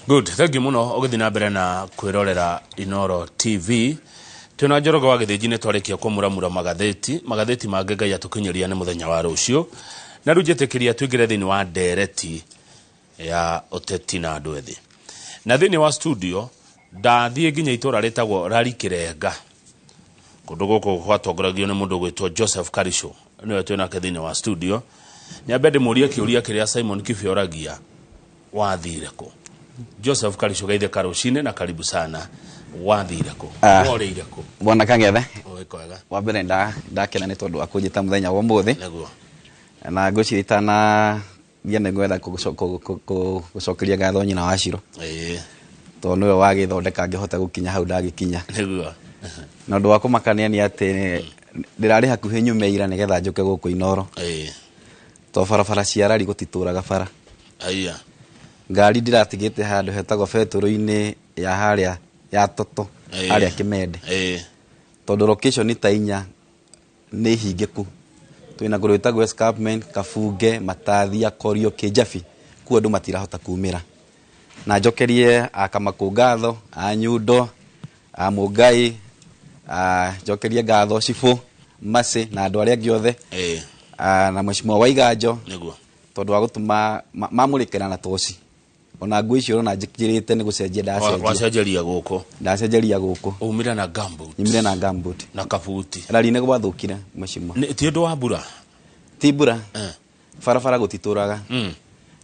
Good, thank you muno ũgĩthiĩ na mbere na kwĩrorera Inoro TV. Twĩna Njoroge wa Gĩthĩnji nĩ twarĩkia kũmuramura magathĩti, magathĩti mangĩ Ngai atũkinyĩria nĩ mũthenya wa rũciũ. Na rĩu njĩtĩkĩria tũingĩre thĩinĩ wa ndereti ya ũteti na andũ ethĩ. Na thĩinĩ wa studio ndathiĩ nginya itũra rĩtagwo Rari Kĩrenga. Kũndũ gũkũ gwatongoragio nĩ mũndũ ũgwĩtwo Joseph Karisho, nĩwe twĩnake thĩinĩ wa studio. Nyambe ndĩmũrie kĩũria kĩrĩa Simon Kibe oragia, wathire kũ? Joseph Karisho, geithĩka rũcinĩ na karibu sana. Wathire kũ? Worĩire kũ? Bwana Kang'ethe. Ũĩ kwega. Wa mbere ndakena nĩ tondũ wa kũnjĩta mũthenya wa ũmũthĩ. Nĩguo. Na ngwĩciria itana thiĩ nĩ ngwenda gũcokeria ngatho nyina wa Ciro. Tondũ nĩwe wagĩthondeka ngĩhota gũkinya hau ndagĩkinya. Nĩguo. Na ũndũ wa kũmakania nĩ atĩ ndĩrarĩ hakuhĩ nyume ira nĩgetha njũke gũkũ Inoro. Tondũ barabara cia Rari gũtitũraga bara. Aya. Ngari ndĩratigĩte handũ hetagwo betũrũ-inĩ ya harĩa ya Toto, harĩa Kĩmende. Tondũ location ta inya nĩ hingĩku. Twĩna kũndũ gwĩtagwo Escarpment, Kabunge, Matathia, Korio, Kĩnjabi, kuo andũ matirahota kumĩra. Na njokerie a Kamakũ ngatho, a Nyundo, a Mũngai, a njokerie ngatho Cibũ, Mercy na andũ arĩa angĩ othe. Na Mheshimiwa Waiganjo. Nĩguo. Tondũ wa gũtũma mamũrĩkĩra na toci. Ona nguo icio ũrona njĩkĩrĩte nĩ gũcenjia ndacenjia. Wacenjeria gũkũ. Ndacenjeria gũkũ. Umire na gumboot. Nyumire na gumboot. Na kabuti. Rari nĩ gwathũkire mheshimiwa. Nĩ ti ũndũ wa mbura? Ti mbura. Barabara gũtitũraga.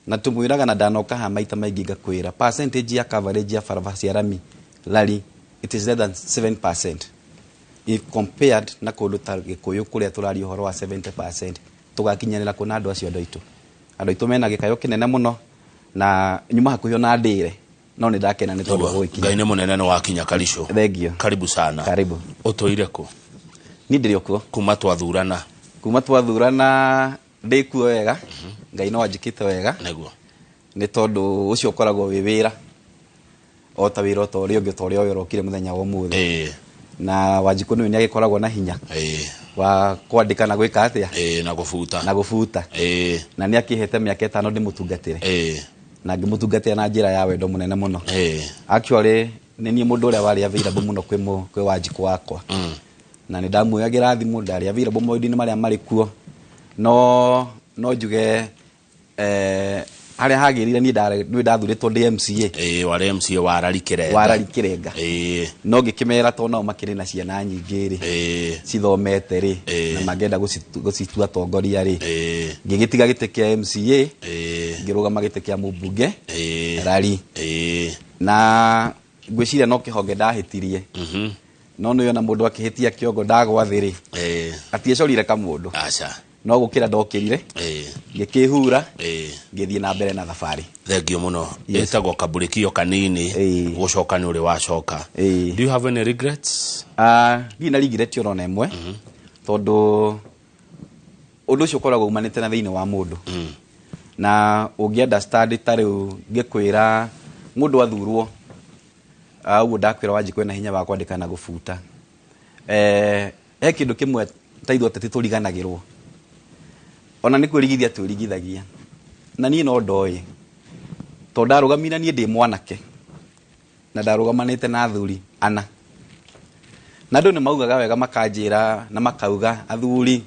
Na tũmwĩraga na ndanoka haha maita maingĩ ngakwĩra percentage ya coverage ya barabara cia rami rari it is less than 7% if compared na kũndũ ta Gĩkũyũ kũrĩa tũraria ũhoro wa 70%. Tũgakinyanĩra kũ na andũ acio andũ aitũ. Andũ aitũ mena gĩkayo kĩnene mũno na nyuma hakuhĩ ona ndĩre no nĩ ndakena nĩ tondũ wa gũgĩkinya. Ngai nĩ mũnene nĩ wakinya Karisho. Thank you. Karibu sana. Karibu. Ũtũire kũ? Niĩ ndĩrĩ o kuo. Kuma twathurana. Kuma twathurana ndĩ kuo wega. Ngai no anjĩkĩte wega. Nĩguo. Nĩ tondũ ũcio ũkoragwo wĩ wĩra. O ta wĩra o ta ũrĩa ũngĩ, ta ũrĩa ũyũ ũrokire mũthenya wa ũmũthĩ. Na Wanjikũ nĩwe nĩagĩkoragwo na hinya. Wa kwandĩka na gwĩka atĩa? Na gũbuta. Na gũbuta. Na nĩakĩhete mĩaka ĩtano ndĩmũtungatĩre. Na ngĩmũtungatĩra na njĩra ya wendo mũnene mũno. Actually, nĩ niĩ mũndũ ũrĩa warĩ available mũno kwĩ Wanjikũ wakwa. Na nĩ ndamuoyagĩra thimũ, ndarĩ available maũndũ-inĩ marĩa marĩ kuo. No njuge harĩa hagĩrĩire niĩ nĩ ndathurĩtwo ndĩ MCA. Warĩ MCA wa Rari Kĩrenga. Wa Rari Kĩrenga. No ngĩkĩmera tondũ nao makĩrĩ na ciana nyingĩ rĩ, cithomete rĩ, na mangĩenda gũcitua atongoria rĩ. Ngĩgĩtiga gĩtĩ kĩa MCA, ngĩrũgama gĩtĩ kĩa mũmbunge, Rari. Na ngwĩciria no kĩhonge ndahĩtirie. No nĩ ona mũndũ akĩhĩtia kĩongo ndagwa thĩ rĩ. Atiecorire kamũndũ. Aca. No gũkĩra ndokĩrire. Ngĩkĩhura. Ngĩthiĩ na mbere na thabarĩ. Thank you mũno. Ĩtagwo kaburĩkio kanini. Gũcoka nĩ ũrĩ wacoka. Do you have any regrets? Ndirĩ na regret ona ĩmwe. Tondũ ũndũ ũcio ũkoragwo umanĩte na thĩinĩ wa mũndũ. Na ũngĩ understand ta rĩu ngĩkwĩra mũndũ athurwo, ũguo ndakwĩra Wanjikũ ena hinya wa kwandĩka na gũbuta. He kĩndũ kĩmwe ta ithuĩ ateti tũriganagĩrwo. Ona nĩ kwĩrigithia twĩrigithagia. Na niĩ no ndoĩ. Tondũ ndarũgamire niĩ ndĩ mwanake. Na ndarũgamanĩte na athuri ana. Na andũ nĩ maugaga wega makanjĩra na makauga athuri,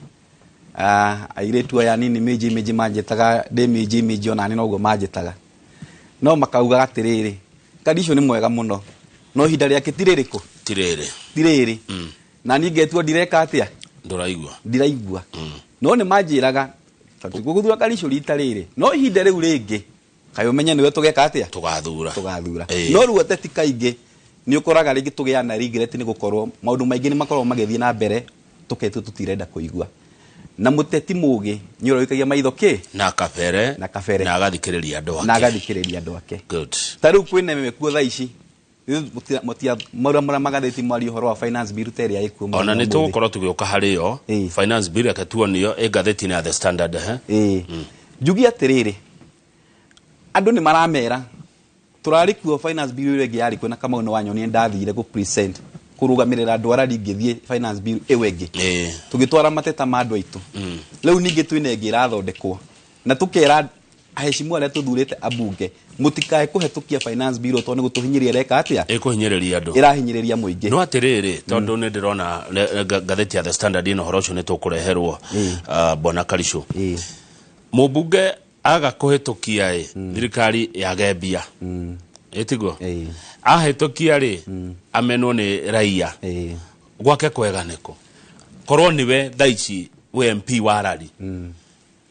airĩtu aya nini minji minji manjĩtaga ndĩ minji minji ona niĩ noguo manjĩtaga. No makauga atĩrĩrĩ, Karisho nĩ mwega mũno. No ihinda rĩake ti rĩrĩkũ? Ti rĩrĩ. Ti rĩrĩ. Na niĩ ngetua ndireka atĩa? Ndũraigua. Ndiraigua. No nĩ manjĩraga, tũtigũgũthura Karisho rita rĩrĩ. No ihinda rĩu rĩngĩ, kaĩ ũmenye nĩwe tũgeka atĩa? Tũgathura. Tũgathura. No rĩu ateti kaingĩ, nĩ ũkoraga rĩngĩ tũgĩa na regret nĩ gũkorwo maũndũ maingĩ nĩ makoragwo magĩthiĩ na mbere tũketua tũtirenda kũigua. Na mũteti mũgĩ nĩ ũrĩa ũikagia maitho kĩ? Na kabere. Na kabere. Na agathikĩrĩria andũ ake. Na agathikĩrĩria andũ ake. Good. Ta rĩu kwĩna ĩmwe kuo thaa ici. Mũtia, mũra magathĩti mwaria ũhoro wa finance bill ta ĩrĩa ĩkuo mũthenya Ona nĩ ũmũthĩ. tũgũkorwo tũgĩũka harĩ yo. Finance bill reke tuonio ĩ ngathĩti-inĩ ya The Standard, eh? Njugie atĩrĩrĩ, andũ nĩ maramera tũrarĩ kuo finance bill ĩyo ĩngĩ yarĩ kuo na Kamau nĩ wanyonire ndathire gũ present kũrũgamĩrĩra andũ arĩa ingĩthiĩ finance bill ĩyo ĩngĩ. Tũgĩtwara mateta ma andũ aitũ. Rĩu ningĩ twĩna ĩngĩ ĩrathondekwo na tũkera Ahecimu arĩa tũthurĩte ambunge, mũtikae kũhetũkia finance bill tondũ nĩ gũtũhinyĩrĩria ĩreka atĩa? Ĩkũhinyĩrĩria andũ. Ĩrahinyĩrĩria mũingĩ. No atĩrĩrĩ, tondũ nĩ ndĩrona ngathĩti ya The Standard ĩno, ũhoro ũcio nĩ tũkũreherwo, bwana Karisũ. Mũmbunge aga kũhĩtũkia ĩ, thirikari yage mbia, ĩtiguo? Ĩĩ. Ahĩtũkia rĩ, amenwo nĩ raia. Gwake kwega nĩkũ? Korwo nĩwe thaa ici wĩ MP wa Rari,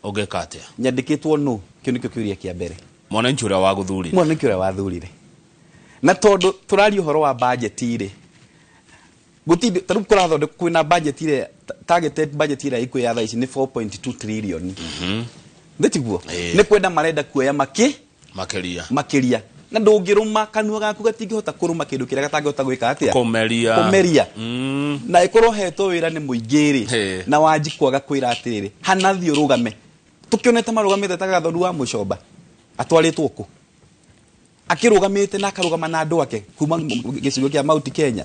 ũngĩka atĩa? Nyandĩkĩtwo nũ? Kĩu nĩkĩo kĩũria kĩa mbere. Mwananchi ũrĩa wagũthurire. Mwananchi ũrĩa wathurire. Na tondũ tũraria ũhoro wa budget rĩ, gũtindi ta rĩu kũrathondekwo, kwĩna budget ĩrĩa targeted budget ĩrĩa ĩkuo ya thaa ici nĩ 4.2 trillion, nĩ tiguo? Ĩĩ. Nĩ kwenda marenda kuoya makĩ Makĩria. Makĩria. Na ndũngĩrũma, kanua gaku gatingĩhota kũrũma kĩndũ kĩrĩa gatangĩhota gwĩka atĩa? Kũmeria. Kũmeria. Na ĩkorwo hetwo wĩra nĩ mũingĩ rĩ, na wanji kwaga kwĩra atĩrĩrĩ, hana thiĩ ũrũgame, tũkĩonete marũgamĩte ta Gathoni wa Mũcomba atwarĩtwo kũ, akĩrũgamĩte na akarũgama na andũ ake kuma gĩcigo kĩa Mount Kenya.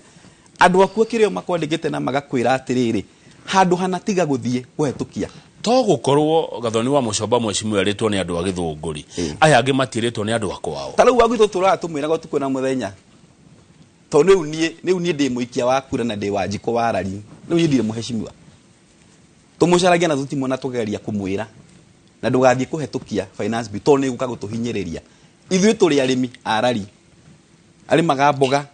Andũ aku akĩrĩo makwandĩkĩte na magakwĩra atĩrĩrĩ, handũ hana tiga gũthiĩ kũhetũkia. To gũkorwo Gathoni wa Mũcomba mwecimu erĩtwo nĩ andũ a Gĩthũngũri, aya angĩ matiĩrĩtwo nĩ andũ a kwao? Ta rĩu gwitũ tũraga tũmwĩraga ũtukũ na mũthenya, tondũ rĩu niĩ ndĩ mũikia wa kura na ndĩ Wanjikũ wa Rari. Rĩu niĩ ndirĩ mũhecimiwa, tũmũcaragia na tũtimona, tũgeria kũmwĩra na ndũgathiĩ kũhetũkia finance bill tondũ nĩ gũka gũtũhinyĩrĩria. Ithuĩ tũrĩ arĩmi a Rari, arĩmaga mboga,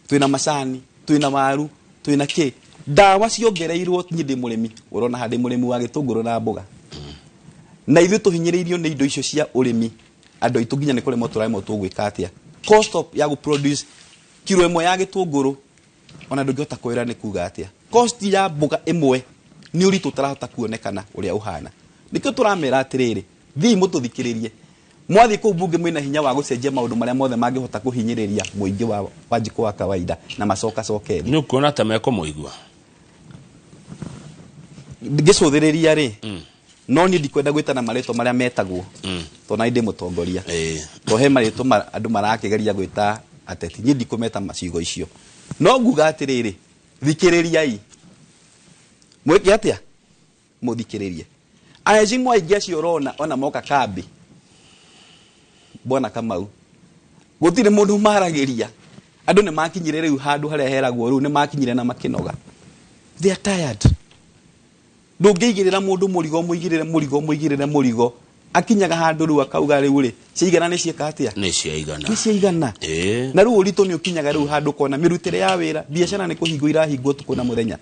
twĩna macani, twĩna waru, twĩna kĩ, ndawa ciongereirwo. Niĩ ndĩ mũrĩmi, ũrona haha ndĩ mũrĩmi wa gĩtũngũrũ na mboga, na ithuĩ tũhinyĩrĩirio nĩ indo icio cia ũrĩmi. Andũ aitũ nginya nĩ kũremwo tũraremwo, tũgwĩka atĩa? Cost of ya gũproduce kiro ĩmwe ya gĩtũngũrũ ona ndũngĩhota kwĩra nĩ kuga atĩa. Cost ya mboga ĩmwe nĩ ũritũ ũtarahota kuonekana ũrĩa ũhana. Nĩkĩo tũramera atĩrĩrĩ, thiĩ mũtũthikĩrĩrie, mwathiĩ kũu bunge mwĩna hinya wa gũcenjia maũndũ marĩa mothe mangĩhota kũhinyĩrĩria mũingĩ wa Wanjikũ wa kawaida na macokacoke thĩ. Nĩ ũkuona ta mekũmũigua? Ngĩcũthĩrĩria rĩ, no niĩ ndikwenda gwĩtana marĩtwa marĩa metagwo, tondũ nani ndĩ mũtongoria. To he marĩtwa andũ marakĩgeria gwĩta ateti, niĩ ndikũmeta ciugo icio, no nguga atĩrĩrĩ, thikĩrĩriai, mwĩke atĩa? Mũthikĩrĩrie. Ahecimu aingĩ acio ũrona ona moka kambi, bwana Kamau, gũtirĩ mũndũ maragĩria. Andũ nĩ makinyire rĩu handũ harĩa heragwo, rĩu nĩ makinyire na makĩnoga. They are tired. Ndũngĩigĩrĩra mũndũ mũrigo, mũigĩrĩre mũrigo, mũigĩrĩre mũrigo, akinyaga handũ rĩu akauga, rĩu rĩ, ciaigana nĩ ciĩka atĩa? Nĩ ciaigana. Nĩ ciaigana. Na rĩu ũritũ nĩ ũkinyaga rĩu handũ kona mĩrutĩre ya wĩra, biacara nĩ kũhingwo irahingwo ũtukũ na mũthenya.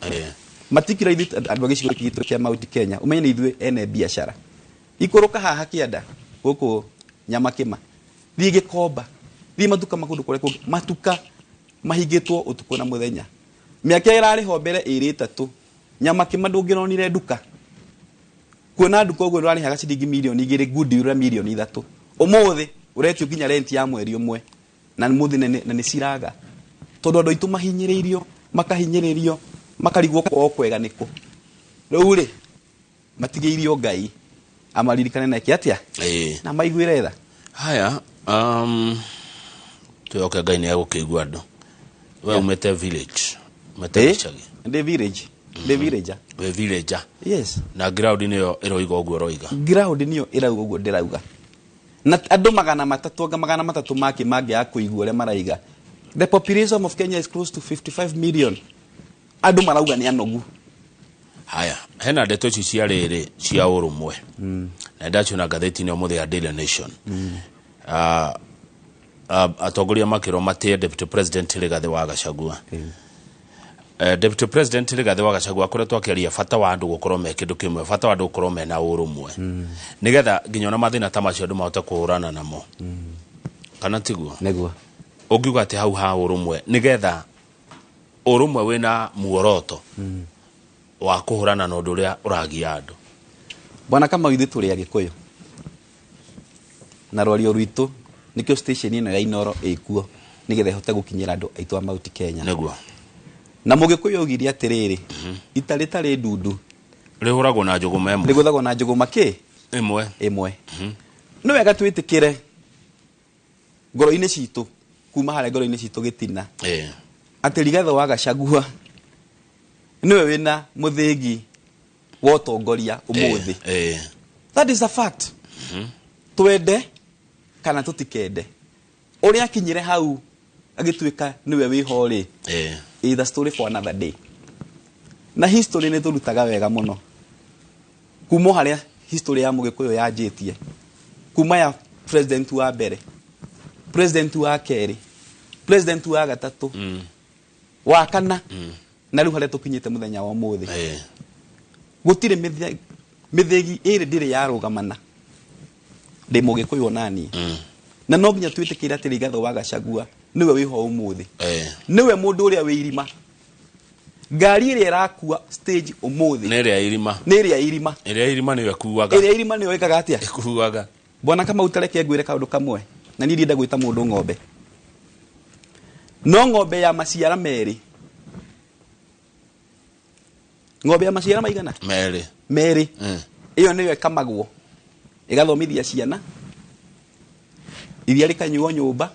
Matikira ithuĩ andũ a gĩcigo gĩkĩ gitũ kĩa Mount Kenya, ũmenye nĩ ithuĩ ene biacara. Ikũrũka haha kĩanda gũkũ Nyamakĩma, thiĩ Gĩkomba, thiĩ matuka makũndũ kũrĩa kũngĩ, matuka mahingĩtwo ũtukũ na mũthenya. Mĩaka ĩrarĩ ho mbere ĩrĩ ĩtatũ, Nyamakĩma ndũngĩronire nduka. Kuona nduka ũguo ũrarĩhaga ciringi 2 mirioni, goodwill 3 mirioni, ũmũthĩ ũretio nginya rent ya mweri ũmwe na mũthĩ na nĩ ciraga, tondũ andũ aitũ mahinyĩrĩirio, makahinyĩrĩrio, makarigwo kwao kwega nĩkũ. Rĩu rĩ, matigĩirio Ngai amaririkane na eke atĩa? Na maiguĩre tha. Haya, twĩhoke Ngai nĩ egũkĩigua andũ. We umĩte village, umĩte gĩcagi? Ndĩ village, ndĩ villager. Wĩ villager? Yes. Na ground nĩyo ĩroiga ũguo ũroiga? Ground nĩyo ĩrauga ũguo ndĩrauga, na andũ 300 anga 300 make mangĩaga kũigua ũrĩa maraiga. The population of Kenya is close to 55 million. Andũ marauga nĩ anogu. Haya, hena ndeto ici cia rĩrĩ cia ũrũmwe, na ndaciona ngathĩti-inĩ ũmũthĩ ya Daily Nation. Atongoria makĩrwo matĩe Deputy President Rigathĩ wa Gachagua. Deputy President Rigathĩ wa Gachagua akoretwo akĩaria bata wa andũ gũkorwo me kĩndũ kĩmwe, bata wa andũ gũkorwo mena ũrũmwe, nĩgetha nginya ona mathĩna ta macio andũ mahote kũhũrana namo, kana tiguo? Nĩguo. Ũngiuga atĩ hau ha ũrũmwe, nĩgetha ũrũmwe wĩna muoroto wa kũhũrana na ũndũ ũrĩa ũragia andũ? Bwana Kamau, ithuĩ tũrĩ Agĩkũyũ na rwario rwitũ, nĩkĩo station ĩno ya Inoro ĩkuo, nĩgetha ĩhote gũkinyĩra andũ aitũ a Mount Kenya. Na Mũgĩkũyũ augire atĩrĩrĩ, ita rĩtarĩ ndundu rĩhũragwo na njũgũma ĩmwe. Rĩgũthagwo na njũgũma kĩ? Ĩmwe. Ĩmwe. Nĩ wega twĩtĩkĩre ngoro-inĩ citũ, kuma harĩa ngoro-inĩ citũ gĩtina, atĩ Rigathĩ wa Gachagua nĩwe wĩna mũthĩgi wa ũtongoria ũmũthĩ. That is a fact. Twende kana tũtikende, ũrĩa akinyire hau agĩtuĩka nĩwe wĩho rĩ, is a story for another day. Na history nĩ tũrutaga wega mũno kuma o harĩa history ya Mũgĩkũyũ yanjĩtie, kuma ya president wa mbere, president wa kerĩ, president wa gatatũ, wa kana, na rĩu harĩa tũkinyĩte mũthenya wa ũmũthĩ. Gũtirĩ mĩthĩgi ĩrĩ ndĩrĩ yarũgamana. Ndĩ Mũgĩkũyũ onaniĩ, na no nginya twĩtĩkĩre atĩ Rigathĩ wa Gachagua nĩwe wĩho ũmũthĩ. Nĩwe mũndũ ũrĩa wĩ irima. Ngari ĩrĩa ĩrakua stage ũmũthĩ Nĩ ĩrĩa irima. Nĩ ĩrĩa irima. Ĩrĩa irima nĩyo ĩkuaga. Ĩrĩa irima nĩyo ĩkaga atĩa? Ĩkuaga. Bwana Kamau, tareke ngwĩre kaũndũ kamwe, na niĩ ndienda gwĩta mũndũ ng'ombe, no ng'ombe ya maciara merĩ, ng'ombe ya maciara maigana? Merĩ. Merĩ. Ĩyo nĩyo ĩkamagwo ĩgathomithia ciana, iria rĩkanyuo nyũmba,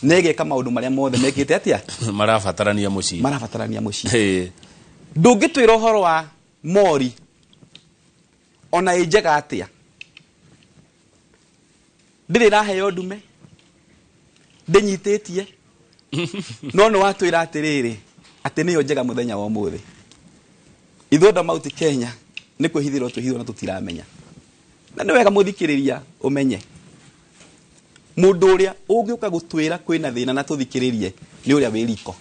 na ĩgeka maũndũ marĩa mothe mekĩte atĩa? Marabatarania mũciĩ. Marabatarania mũciĩ. Ndũngĩtwĩra ũhoro wa mori ona ĩ njega atĩa, ndĩrĩ ĩraheo ndume, ndĩnyitĩtie, no nĩ watwĩra atĩrĩrĩ atĩ nĩyo njega mũthenya wa ũmũthĩ. Ithuĩ andũ a Mount Kenya nĩ kwĩhithĩrwo twĩhithĩrwo na tũtiramenya, na nĩ wega mũthikĩrĩria ũmenye mũndũ ũrĩa ũngĩũka gũtwĩra kwĩna thĩna na tũthikĩrĩrie nĩ ũrĩa wĩ riko.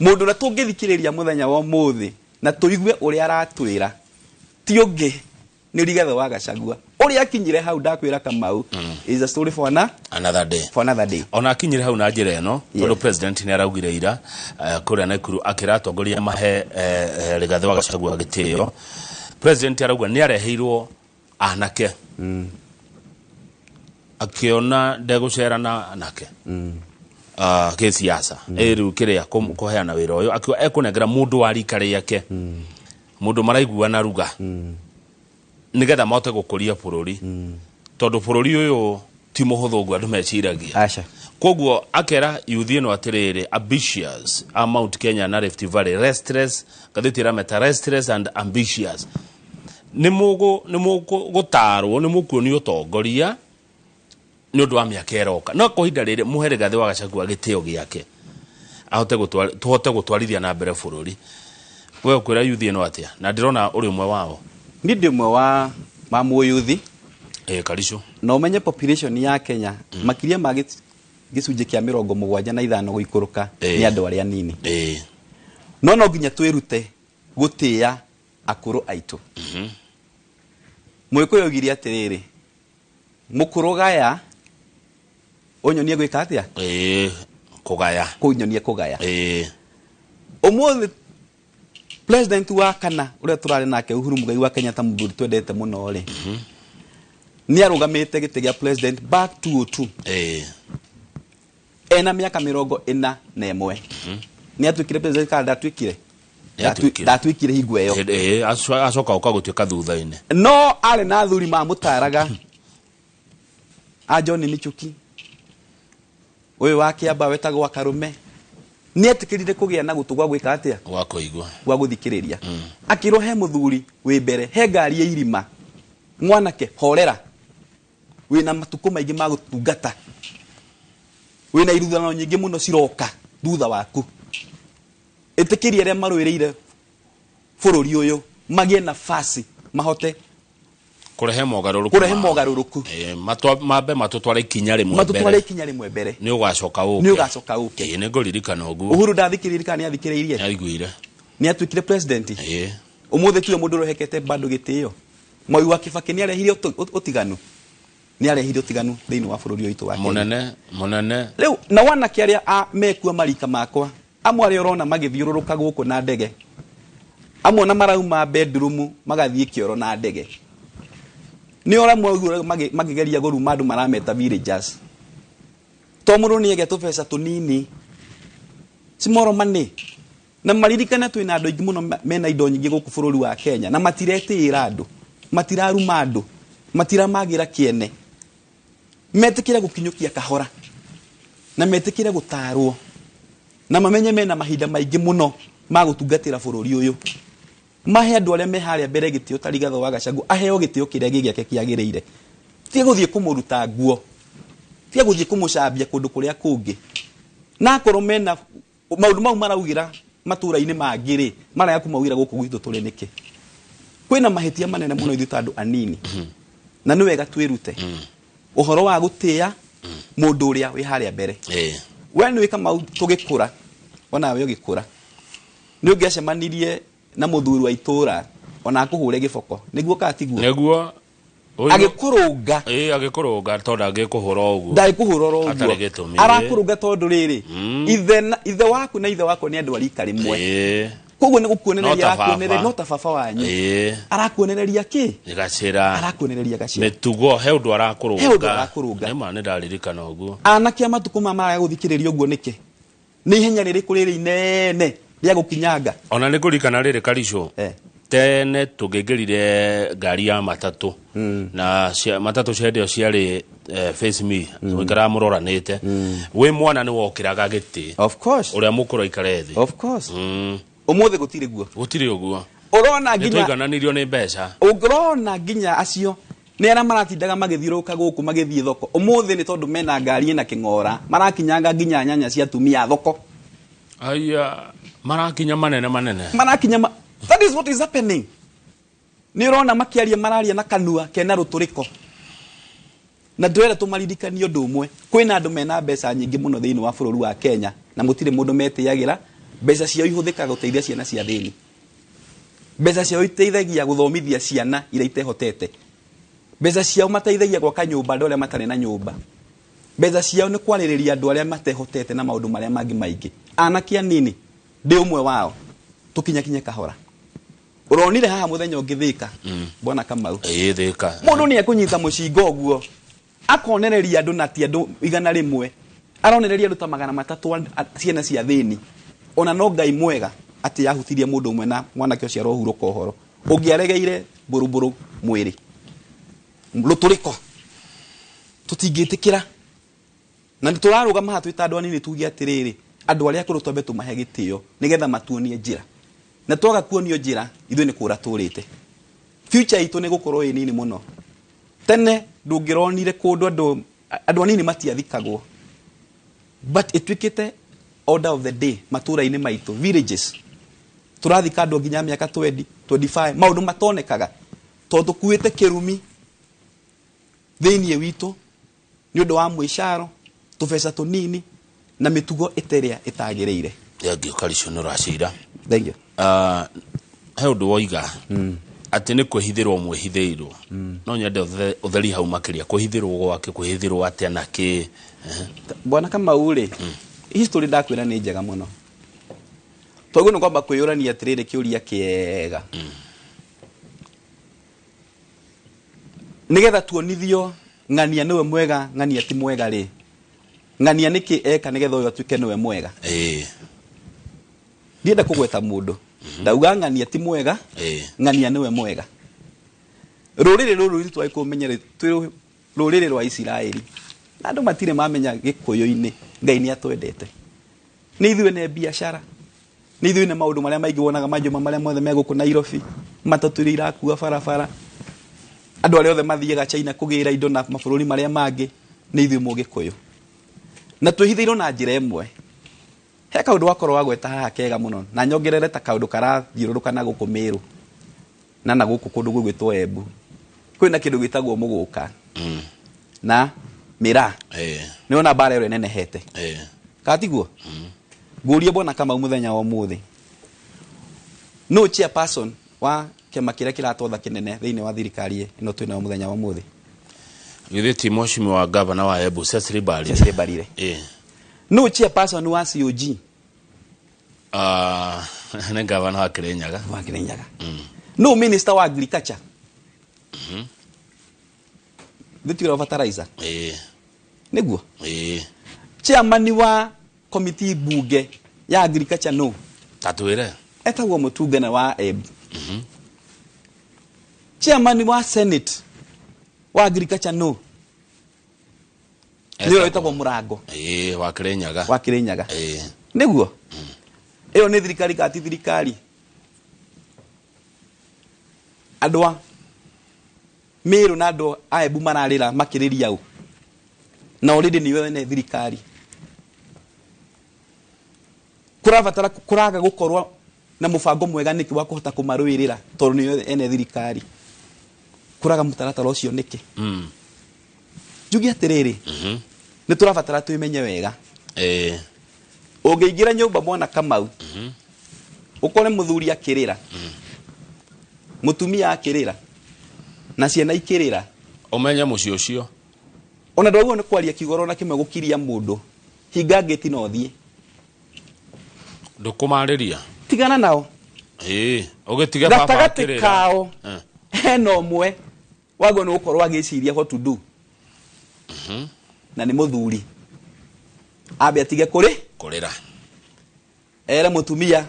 Mũndũ ũrĩa tũngĩthikĩrĩria mũthenya wa ũmũthĩ na tũigue ũrĩa aratwĩra ti ũngĩ nĩ Rigathĩ wa Gachagua. Ũrĩa akinyire hau, ndakwĩra Kamau, is a story for another day. For another day. Ona akinyire hau na njĩra ĩno, tondũ president nĩ araugire ira kũrĩa Naikuru akĩra atongoria mahe Rigathĩ wa Gachagua gĩtĩo. President arauga nĩ areheirwo anake, akĩona ndegũcera na anake gĩsiasa, ĩ rĩu kĩrĩa kũheana wĩra ũyũ, akiuga ekũnengera mũndũ wa rika rĩake, mũndũ maraiguana ruga, nĩgetha mahote gũkũria bũrũri, tondũ bũrũri ũyũ ti mũhũthũ ũguo andũ meciragia. Aca. Koguo akera youth ĩno atĩrĩrĩ, ambitious a Mount Kenya na Rift Valley, restless, ngathĩti ĩrameta restless and ambitious, nĩ mũgũtarwo, nĩ mũkuonio ũtongoria nĩ ũndũ wa mĩaka ĩroka, no kwa ihinda rĩrĩ mũhe Rigathĩ wa Gachagua gĩtĩo gĩake ahote tũhote gũtwarithia na mbere bũrũri. We ũkwĩra youth ĩno atĩa, na ndĩrona ũrĩ ũmwe wao? Niĩ ndĩ ũmwe wa mũyuthi. Ĩ Karicũ. Na ũmenye population ya Kenya makĩria ma gĩcunjĩ kĩa 75 gũikũrũka nĩ andũ arĩa anini. No nginya twĩrute gũtĩĩa akũrũ aitũ. Mũgĩkũyũ augire atĩrĩrĩ, mũkũrũ gaya ũnyonie gwĩka atĩa? Ĩ kũgaya. Kũnyonie kũgaya. Ũmũthĩ president wa kana ũrĩa tũrarĩ nake, Uhuru Muigai wa Kenyatta, mũthuri twendete mũno rĩ, nĩ arũgamĩte gĩtĩ gĩa president back 2002 ena mĩaka 41. Nĩ atuĩkire president kana ndatuĩkire? Nĩatuĩkire. Ndatuĩkire hingo ĩyo. Ĩ acoka ũka gũtuĩka thutha-inĩ. No arĩ na athuri mamũtaraga, a John Michuki, ũyũ wa Kĩamba wetagwo Karume. Nĩ etĩkĩrire kũgĩa na gũtũ gwa gwĩka atĩa? Gwa kũigua. Gwa gũthikĩrĩria. Akĩrwo he mũthuri wĩ mbere, he ngari ya irima, mwanake horera, wĩna matukũ maingĩ ma gũtungata, wĩna ithurano nyingĩ mũno ciroka thutha waku, ĩtĩkĩria arĩa marũĩrĩire bũrũri ũyũ magĩe nafasi mahote kũrehe mogarũrũku. Kũrehe mogarũrũku. Mambe matũtware ikinya rĩmwe matũtware mbere. Ikinya rĩmwe mbere. Nĩ ũgacoka ũke. Nĩ ũgacoka ũke. Ĩ nĩ ngũririkana ũguo. Uhuru ndathikĩrĩirie kana nĩ athikĩrĩirie? Nĩ aiguire. Nĩ atuĩkire president. Ũmũthĩ tiwe mũndũ ũrĩa ũhekete bado gĩtĩo. Mwai wa Kibaki nĩ arehire ũtiganu, nĩ arehire ũtiganu thĩinĩ wa bũrũri ũyũ witũ wa Kenya. Mũnene mũnene. Rĩu na wanake arĩa mekua marika makwa, amwe arĩa ũrona magĩthiũrũrũka gũkũ na ndege, amwe na marauma bedroom magathiĩ kĩoro na ndege, nĩ ũramwe makĩgeria kũruma andũ marameta villagers, to mũndũ nĩ ege tũbeca tũnini small money, na maririkane twĩna andũ aingĩ mũno mena indo nyingĩ gũkũ bũrũri wa Kenya, na matiretĩĩra andũ, matiraruma andũ, matiramagĩra kĩene. Metĩkĩre gũkinyũkia kahora na metĩkĩre gũtarwo, na mamenye mena mahinda maingĩ mũno ma gũtungatĩra bũrũri ũyũ. Mahe andũ arĩa me harĩa mbere gĩtĩo, ta Rigathĩ wa Gachagua aheo gĩtĩo kĩrĩa gĩ gĩake kĩagĩrĩire. Tiga gũthiĩ kũmũruta nguo, tiga gũthiĩ kũmũcambia kũndũ kũrĩa kũngĩ. Na akorwo mena maũndũ mau maraugĩra matũra-inĩ mangĩ rĩ, maraya kũmaugĩra gũkũ gwitũ tũrĩ nĩkĩ? Kwĩna mahĩtia manene mũno ithuĩ ta andũ anini, na nĩ wega twĩrute ũhoro wa gũtĩĩa mũndũ ũrĩa wĩ harĩa mbere. We nĩ Kamau, tũgĩkũra, onawe ũgĩkũra, nĩ ũngĩacemanirie na mũthuri wa itũra ona akũhũre gĩboko, nĩguo kana tiguo? Nĩguo. Agĩkũrũnga. Ĩĩ, agĩkũrũnga tondũ ndangĩkũhũra ũguo. Ndagĩkũhũra oro Hatarĩ ũguo. gĩtũmi. Arakũrũnga tondũ rĩrĩ, ithe waku na ithe wakwa nĩ andũ a rika rĩmwe. Koguo nĩ gũkuonereria. No ta baba. Arakuonereria, no ta baba wanyu. Arakuonereria kĩ? Gacĩra. Arakuonereria gacĩra. Mĩtugo, he ũndũ arakũrũnga. He ũndũ arakũrũnga. Nĩma, nĩ ndaririkana ũguo. Anake a matukũ maya maraga gũthikĩrĩria ũguo nĩkĩ? Nĩ ihenya rĩrĩkũ rĩrĩ inene rĩa gũkinyanga? Ona nĩ ngũririkana rĩrĩ karicũ. Tene tũngĩingĩrire ngari ya matatũ, na matatũ cia hĩndĩ ĩyo ciarĩ face me, mũikaraga mũroranĩte. Wĩ mwana nĩ wokĩraga gĩtĩ. Of course. Ũrĩa mũkũrũ aikare thĩ. Of course. Ũmũthĩ gũtirĩ guo. Gũtirĩ ũguo. Ũrona Nĩ nginya twaigananirio nĩ mbeca. Ũngĩrona nginya acio nĩ arĩa maratindaga magĩthiũrũrũka gũkũ magĩthiĩ thoko, ũmũthĩ nĩ tondũ mena ngari ĩna kĩng'ora, marakinyanga nginya nyanya cia atumia a thoko. Aya marakinya manene manene. Marakinya that is what is happening. Nĩ ũrona makĩaria, mararia na kanua kena rũtũrĩko. Na ndĩrenda tũmaririkanie ũndũ ũmwe: kwĩna andũ mena mbeca nyingĩ mũno thĩinĩ wa bũrũri wa Kenya, na mũtirĩ mũndũ metĩagĩra. Mbeca ciao ihũthĩkaga gũteithia ciana cia thĩni, mbeca ciao iteithagia gũthomithia ciana iria itehotete, mbeca ciao mateithagia gwaka nyũmba andũ arĩa matarĩ na nyũmba, mbeca ciao nĩ kwarĩrĩria andũ arĩa matehotete na maũndũ marĩa mangĩ maingĩ. Anake anini, ndĩ ũmwe wao, tũkinyakinye kahora. Ũronire haha mũthenya ũngĩ Thĩka, bwana Kamau? Ĩĩ, Thĩka. Mũndũ nĩ ekũnyita mũcinga ũguo akonereria andũ, na ti andũ 100, aronereria andũ ta 300 ciana cia thĩni. Ona no Ngai mwega atĩ yahutirie mũndũ ũmwe na mwanake ũcio arohurũka ũhoro ũngĩaregeire mbũrũmbũrũ mwĩrĩ. Rũtũrĩko tũtingĩtĩkĩra, na nĩ tũrarũgama haha twĩ ta andũ anini tuge atĩrĩrĩ, andũ arĩa akũrũ twambe tũmahe gĩtĩo nĩgetha matuonie njĩra, na twaga kuonio njĩra ithuĩ nĩ kũra tũrĩte. Future itũ nĩ gũkorwo ĩ nini mũno. Tene ndũngĩronire kũndũ andũ anini matiathikagwo, but ĩtuĩkĩte order of the day matũra-inĩ maitũ, villages tũrathika andũ nginya mĩaka 20, 25, maũndũ matonekaga tondũ tũkuĩte kĩrumi thĩinĩ witũ nĩ ũndũ wa mwĩcaro, tũbeca tũnini na mĩtugo ĩterĩa ĩtagĩrĩire. Thengiũ karicũ, nĩ ũracira. Thank you. Ah, he ũndũ woiga atĩ nĩ kwĩhithĩrwo mwĩhithĩirwo. No nyende ũtheri hau makĩria, kwĩhithĩrwo gwake, kwĩhithĩrwo atĩa na kĩ? Ehe. Bwana Kamau rĩ, history ndakwĩra nĩ njega mũno. Toguo nĩ kwamba kwĩyũrania atĩrĩrĩ, kĩũria kĩega, nĩgetha tuonithio ng'ania nĩwe mwega, ng'ania ti mwega rĩ, ng'ania nĩkĩ eka nĩgetha ũyũ atuĩke nĩwe mwega? Ndienda kũgweta mũndũ, ndauga ng'ania ti mwega, ng'ania nĩwe mwega. Rũrĩrĩ rũrũ rwitũ twagĩrĩirwo kũmenya twĩ rũrĩrĩ rwa Isiraeli, na andũ matirĩ mamenya gĩkũyũ-inĩ Ngai nĩ atwendete. Nĩ ithuĩ nĩ biacara, nĩ ithuĩ nĩ maũndũ marĩa maingĩ wonaga, majũma marĩa mothe me gũkũ Nairobi, matatũ iria irakua barabara, andũ arĩa othe mathiaga China kũgĩra indo na mabũrũri marĩa mangĩ, nĩ ithuĩ mũgĩkũyũ, na twĩhithĩirwo na njĩra ĩmwe. He kaũndũ wakorwo wagweta haha kega mũno, na nyongerere ta kaũndũ karathiũrũrũka na gũkũ Mĩrũ na gũkũ kũndũ gwĩgwĩtwo Embu, kwĩna kĩndũ gĩtagwo mũgũka na mĩraa. Nĩwona mbara ĩyo ĩnenehete? Kana tiguo? Ngũrie bwana Kamau, mũthenya wa ũmũthĩ no chairperson wa kĩama kĩrĩa kĩratotha kĩnene thĩinĩ wa thirikari ĩno twĩnayo mũthenya wa ũmũthĩ? Githĩ ti mheshimiwa gavana wa Embu, Cecily Mbarire? Cecily Mbarire. No chairperson wa COG? Ah, nĩ gavana wa Kirinyaga. Wa Kirinyaga. No minister wa agriculture, thĩ fertilizer? Nĩguo. Chairman wa committee bunge ya agriculture no? Tatwĩre. Etagwo Mũtungana wa Embu. Chairman wa senate wa agriculture no? Nĩwe wĩtagwo Mũrango. Ĩĩ, wa Kirinyaga. Wa Kirinyaga. Nĩguo. Ĩyo nĩ thirikari kana ti thirikari? Andũ a Meru na andũ a Embu mararĩra makĩrĩria ũ na already nĩwe ene thirikari. Kũrabatara kũraga gũkorwo na mũbango mwega nĩkĩ wa kũhota kũmarũĩrĩra tondũ nĩwe ene thirikari. Kũraga mũtaratara ũcio nĩkĩ? Njuge atĩrĩrĩ, nĩ tũrabatara twĩmenye wega. Ũngĩingĩra nyũmba mwana Kamau, ũkore mũthuri akĩrĩra, mũtumia akĩrĩra, na ciana ikĩrĩra, ũmenye mũciĩ ũcio ona ndwagĩrĩirwo nĩ kwaria kiugo ona kĩmwe gũkiria mũndũ. Hinga ngĩti na ũthiĩ. Ndũkũmarĩria. Tigana nao. Ũgĩtige baba gatagatĩ akĩrĩra. Kao hena ũmwe wagwo nĩ gũkorwo agĩciria what to do, na nĩ mũthuri. Ambe atige kũrĩ kũrĩra, ere mũtumia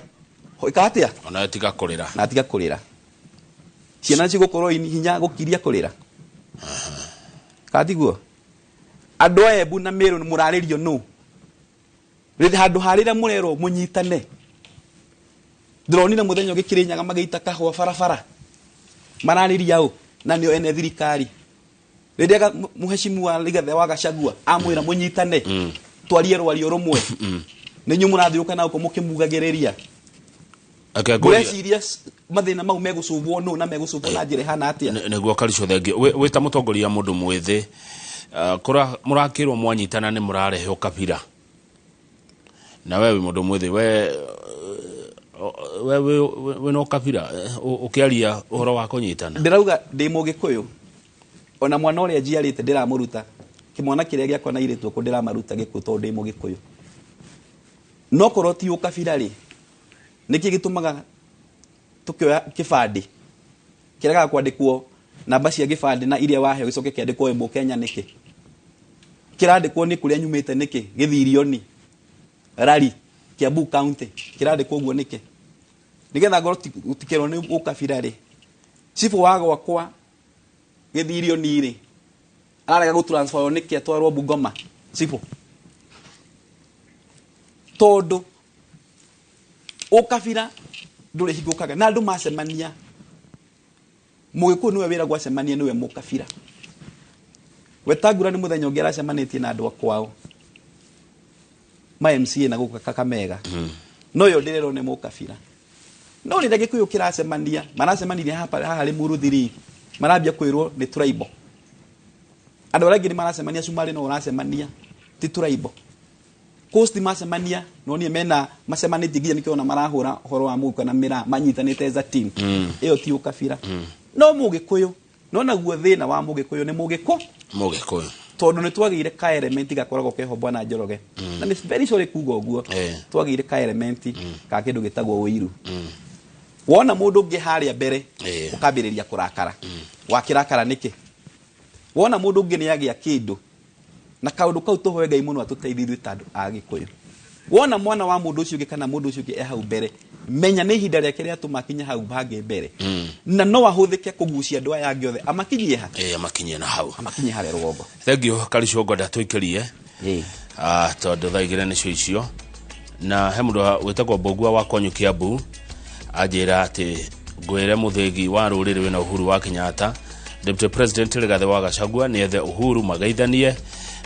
ĩka atĩa, onawe tiga kũrĩra, na atiga kũrĩra. Ciana cigũkorwo hinya gũkiria kũrĩra katiguo. Andũ a Embu na Meru nĩ mũrarĩrio nũ rĩrĩ handũ ha rĩrĩa mũrerwo mũnyitane. Ndĩronire mũthenya ũngĩ Kĩrĩnyaga magĩita kahũa barabara, mararĩria ũ na nĩo ene thirikari. Rĩrĩa mũhecimu Rigathĩ wa Gachagua amwĩra mũnyitane, twarie rwario rũmwe, nĩ inyuĩ mũrathiũka na gũkũ mũkĩmugagĩrĩria. Reke ngũrie- Mũreciria mathĩna mau megũcũbwo nũ na megũcũbwo na njĩra ĩhana atĩa? Nĩguo Karicũ, thengiũ. Wĩ ta mũtongoria mũndũ mwĩthĩ, kũra mũrakĩrwo mwanyitana nĩ mũrarehe ũkabira, na we wĩ mũndũ mwĩthĩ, we wĩna ũkabira, ũkĩaria ũhoro wa kũnyitana? Ndĩrauga ndĩ mũgĩkũyũ, ona mwana ũrĩa njiarĩte ndĩramũruta, kĩmwana kĩrĩa gĩakwa na airĩtu akwa ndĩramaruta gĩkũyũ tondũ ndĩ mũgĩkũyũ. No korwo ti ũkabira rĩ, nĩkĩ gĩtũmaga tũkĩoya kĩbandĩ kĩregaga kwandĩkwo namba cia gĩbandĩ na iria waheo gĩcoke kĩandĩkwo wĩ mũkenya nĩkĩ? Kĩrandĩkwo nĩ kũrĩa nyumĩte nĩkĩ? Gĩthirioni, Rari, Kiambu County, kĩrandĩkwo ũguo nĩkĩ? Nĩgetha ngorwo gũtikĩrwo nĩ ũkabira rĩ, cibũ wa gwakwa Gĩthirioni rĩ, ararega gũtransferwo nĩkĩ atwarwo Bungoma cibũ? Tondũ ũkabira ndũrĩ hingũkaga na andũ macemania. Mũgĩkũyũ nĩwe wĩragwo acemanie nĩwe mũkabira. Wetangura nĩ mũthenya ũngĩ aracemanĩtie na andũ a kwao ma MCA na gũkũ Kakamega, no yo ndĩrerwo nĩ mũkabira. No rĩrĩa gĩkũyũ kĩracemania, maracemanirie haha Limuru thiri, marambia kwĩrwo nĩ tribal. Andũ arĩa angĩ nĩ maracemania Cumarĩ, no ũracemania ti tribal. Coast macemania nonire mena macemanĩtie nginya nĩkĩo ona marahũra ũhoro wa mũgũka na mĩraa manyitanĩte as a team. Ĩyo ti ũkabira. No mũgĩkũyũ no naguo thĩna wa mũgĩkũyũ nĩ mũgĩkũ Mũgĩkũyũ. Tondũ nĩ twagĩire ka element gakoragwo keho, bwana Njoroge, na nĩ very sorry kuga ũguo. Twagĩire ka element ka kĩndũ gĩtagwo ũiru. Wona mũndũ ũngĩ harĩa mbere, ũkambĩrĩria kũrakara. Wakĩrakara nĩkĩ? Wona mũndũ ũngĩ nĩ agĩa kĩndũ na kaũndũ kau, tũhoe Ngai mũno atũteithie ithuĩ ta andũ a Gĩkũyũ. Wona mwana wa mũndũ ũcio ũngĩ kana mũndũ ũcio ũngĩ e hau mbere, menya nĩ ihinda rĩake rĩatũma akinye hau hangĩ mbere, na no ahũthĩke kũgucia andũ aya angĩ othe amakinyie ha? Amakinyie na hau. Amakinyie harĩa rũgongo. Thengiũ Karicũ, ngwenda tũikĩrie tondũ thaa 2 nĩcio icio, na he mũndũ wĩtagwo Mbũgua wa kwanyu Kiambu anjĩra atĩ ngwĩre mũthĩgi wa rũrĩrĩ wĩna Uhuru wa Kenyatta, Deputy President Rigathĩ wa Gachagua nĩethe Uhuru mageithanie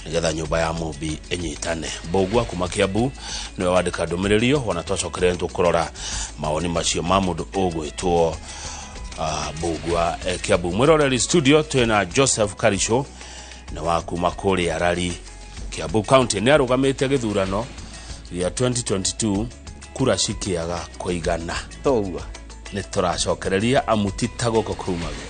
nĩgetha nyũmba ya Mũmbi ĩnyitane. Mbũgua kuma Kiambu nĩwe wandĩka ndũmĩrĩri ĩyo. Wona twacokerere nĩtũkũrora mawoni macio ma mũndũ ũgwĩtwo Mbũgua, Kiambu. Mwĩroreri studio twĩna Joseph Karicho, nĩ wa kuma kũrĩa Rari, Kiambu County. Nĩ arũgamĩte gĩthurano gĩa 2022, kura cikĩaga kũigana. Toguo. Nĩ tũracokereria amu ti ta gũkũ kumagwo.